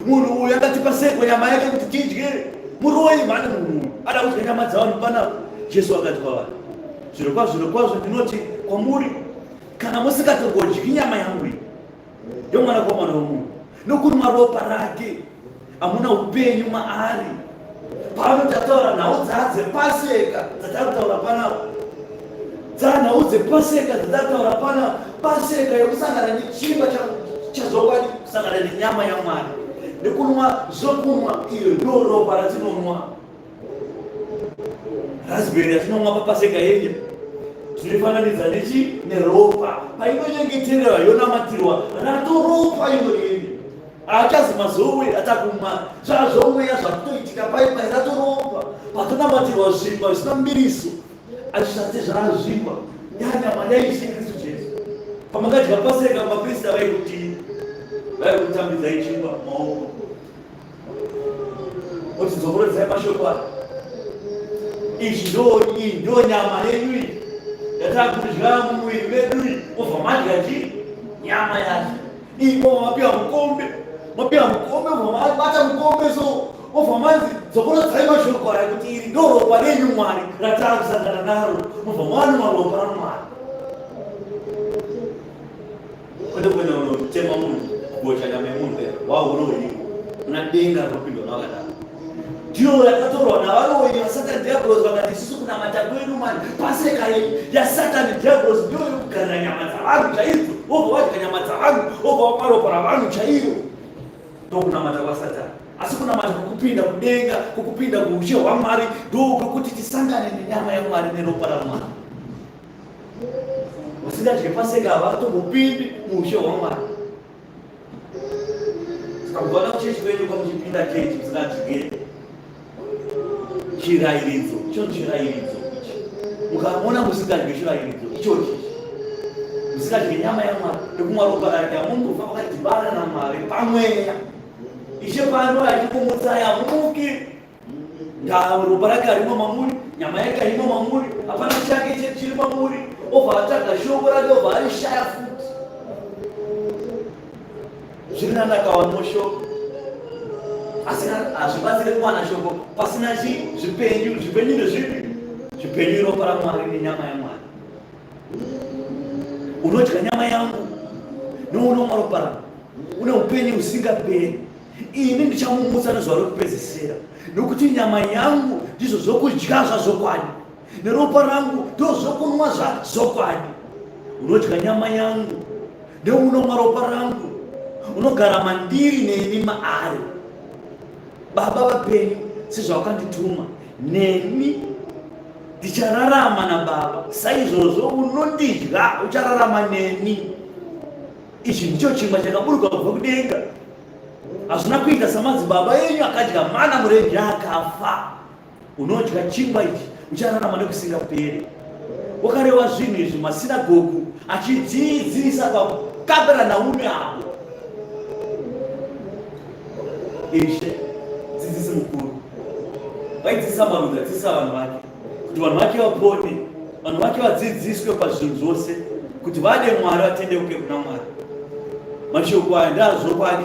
munhu uyu akatipa seiko nyama yake kuti tidye? Muroyi mhani munhu uyu, ada kudya nyama dzavanhu panapa. Jesu akati kwavari, zvirokwazvo, zvirokwazvo ndinoti kwamuri, kana musingatongodyi nyama yangu iyi yomwanakomana womunhu nokunwa ropa rake, hamuna upenyu maari. Pano tataura nhau dzadzepaseka dzatari kutaura panapa, dzanhau dzepaseka dzatari kutaura panapa, paseka yokusangana nechingwa chazvokwadi, kusangana nenyama yaMwari nekunwa zvokunwa, iyo ndo ropa ratinonwa, raspberry ratinomwa papaseka yenyu. Tinoifananidza nechi neropa. Painonyengetererwa yonamatirwa ratoropa irori. Achazi mazowe atakumwa zvazvomweya zvakutoitika pai pai ratoropa. Patonamatirwa zvingwa zvisina mbiriso azvisati zvazvingwa yanyama yaIshe Kristu Jesu. Pamakadya paseka maprista vaikutii? Vaikutambidzai chingwa maoko. Oti dzokorodzai mashoko aya. Izvi ndo iyi ndo nyama yedu iyi yatakudya mumuviri medu iyi obva madya chii nyama yacho iyi obva mapiwa mukombe mapiwa mukombe obva mabata mukombe so obva manzi dzokorodzai mashoko aya kuti iri ndo ropa renyu Mwari rataakusangana naro mobva manwa ropa raMwari Kwete kuenda kunotema munhu kugocha nyama yemunhu wahuroyi una denga rinopindwa navakadaro. Ndiyo yakatorwa navaroyi vasatani dhiabhorosi vakati isusu kunamata kwedu mani paseka yasatani dhiabhorosi ndiyo yekugarira nyama dzavanhu chaidzo wobva wadya nyama dzavanhu wobva wamwa ropa ravanhu chairo ndokunamata kwasatani asi kunamata kwekupinda kudenga kwekupinda kuushe hwamwari ndokwekuti tisangane nenyama yamwari neropa ramwari Vasingadye paseka havatombopindi muushe hwaMwari. Saka mukaona kuchechi kwenyu kwamuchipinda chechi musingadye chirayiridzo icho chirayiridzo ichi mukaona musingadye chirayiridzo ichochi musingadye nyama yamwari nekumwa ropa rake hamungofa makadhibana namwari pamweya ishe pano achikumutsai hamuki Ndaa ropa rake harimo mamuri, nyama yake haimo mamuri, hapana chake chiri mamuri. Obva atsvaga shoko rake obva arishaya futi. Zviri nani akawanawo shoko. Asi hazvibatsire kuwana shoko pasina chii? Zvipenyu. Zvipenyu ndezvipi? Zvipenyu iropa raMwari nenyama yaMwari. Unodya nyama yangu nounomwa ropa rangu une upenyu husingaperi. Ini ndichamumutsa nezuva rokupedzisira, nokuti nyama yangu ndizvo zvokudya zvazvokwadi, neropa rangu ndozvokunwa zvazvokwadi. Unodya nyama yangu neunomwa ropa rangu, unogara mandiri neni maari. Baba vapenyu, sezvawakandituma, neni ndichararama naBaba, saizvozvo unondidya uchararama neni. Ichi ndicho chingwa chakaburuka kubva kudenga. Hazvina kuita samadzibaba enyu akadya mana murenje akafa. Unodya chingwa ichi uchararama nekusingaperi. Wakareva zvinhu izvi masinagogu achidzidzisa paKaperanaume apo. Ishe dzidzisi mukuru vaidzidzisa marudzi adzidzisa vanhu vake kuti vanhu vake vapone, vanhu vake vadzidziswe pazvinhu zvose, kuti vade Mwari vatendeuke kuna Mwari. Mashoko aya ndeazvokwadi,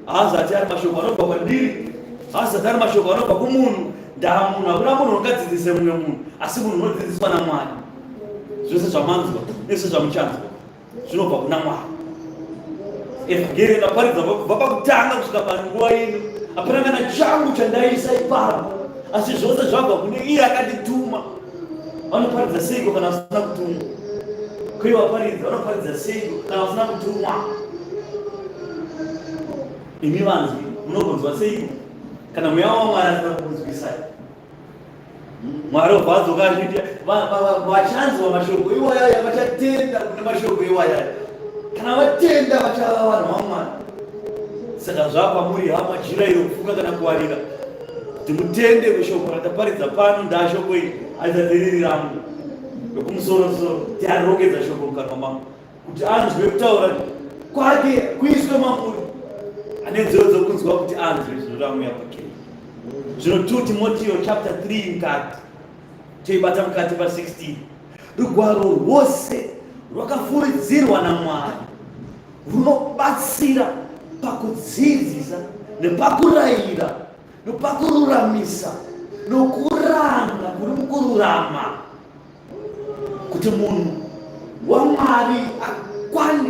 haazati ari mashoko anobva kwandiri, haazati ari mashoko anobva kumunhu. Ndamunhu, hakuna munhu ungadzidzise mumwe munhu, asi munhu unodzidziswa naMwari. Zvose zvamanzwa nezvose zvamuchanzwa zvinobva kuna Mwari. Evhangeri yakaparidza kubva pakutanga kusvika panguva ino, hapana kana changu chandaisa ipapo, asi zvose zvabva kune iye akandituma. Vanoparidza seiko kana vasina kutumwa? Kuye vaparidzi vanoparidza seiko kana vasina kutumwa? Imi vanzwi munogonzwa seiko kana mweya waMwari asina kukunzwisai? Mwari obva adzoka achiti vachanzwa mashoko iwayaya vachatenda kune mashoko iwayaya kana vatenda vachava vanhu vaMwari. Saka zvakwamuri hama jira iro kufuka kana kuwarira kuti mutende kushoko rataparidza pano ndashoko iri arizati riri rangu rekumusoro-soro tiarongedza shoko mukanwa mangu kuti anzwe kutaura kwake kuiswe mamuri ane nzeve dzokunzwa kuti anzwe zvinoreva mweya pakei zvino 2 Timoteo chapter 3 mukati toibata mukati pa 16 rugwaro rwose rwakafuridzirwa namwari runobatsira pakudzidzisa nepakurayira nepakururamisa nokuranga kuri mukururama kuti munhu waMwari akwane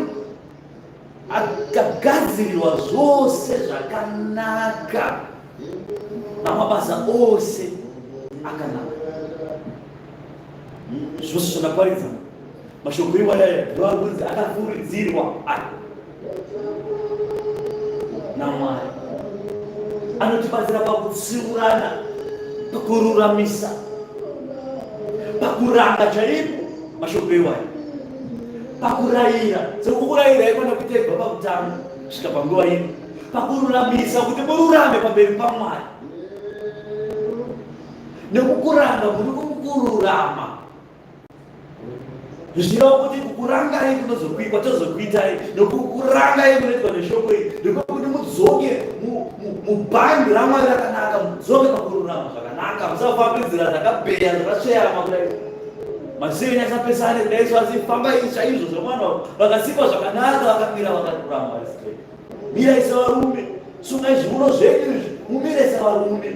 akagadzirirwa zvose zvakanaka namabasa ose akanaka. Zvose zvakaparidza mashoko iwaya ndoakunzi akafuridzirwa naMwari, anotibatsira pakutsiurana, pakururamisa, pakuranga chaipo. Mashoko iwayo pakurayira sekukurayira ikona kuita ibva pakutanga kusvika panguva ino, pakururamisa kuti mururame pamberi paMwari, nekukuranga muri kukururama, zvichireva kuti kukurangai kunozokuikwa tozokuitai nokukurangai kunoitwa neshoko iri ndekuti mudzoke mubhandi raMwari rakanaka, mudzoke pakururama zvakanaka, musafambe nzira dzakabheya dzakatsveyama kudai, maziso enyu asapesane kudai so, asi fambai chaizvo zvemwana vakasikwa zvakanaka, vakamira vakarurama vari straight. Mirai sevarume, sungai zviuno zvenyu izvi, mumire sevarume.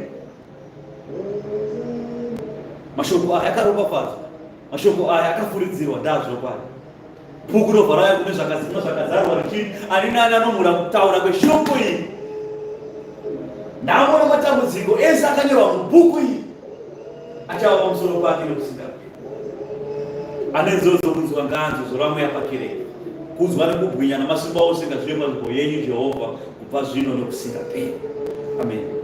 Mashoko aya akaropafadzwa, mashoko aya akafuridzirwa, ndazvokwadi. Bhuku robva rauya kune zvakazimwa zvakazarwa richiti, ani nani anomhura kutaura kweshoko iri, nhamo nematambudziko ese akanyorwa mubhuku iri achava pamusoro pake nokusingaperi. Ane nzeve dzokunzwa ngaanzwe zvoreva Mweya pakereke. Kunzwa nekubwinya namasimba ose ngazvive panzvimbo yenyu, Jehovha, kubva zvino nokusingaperi. Amen.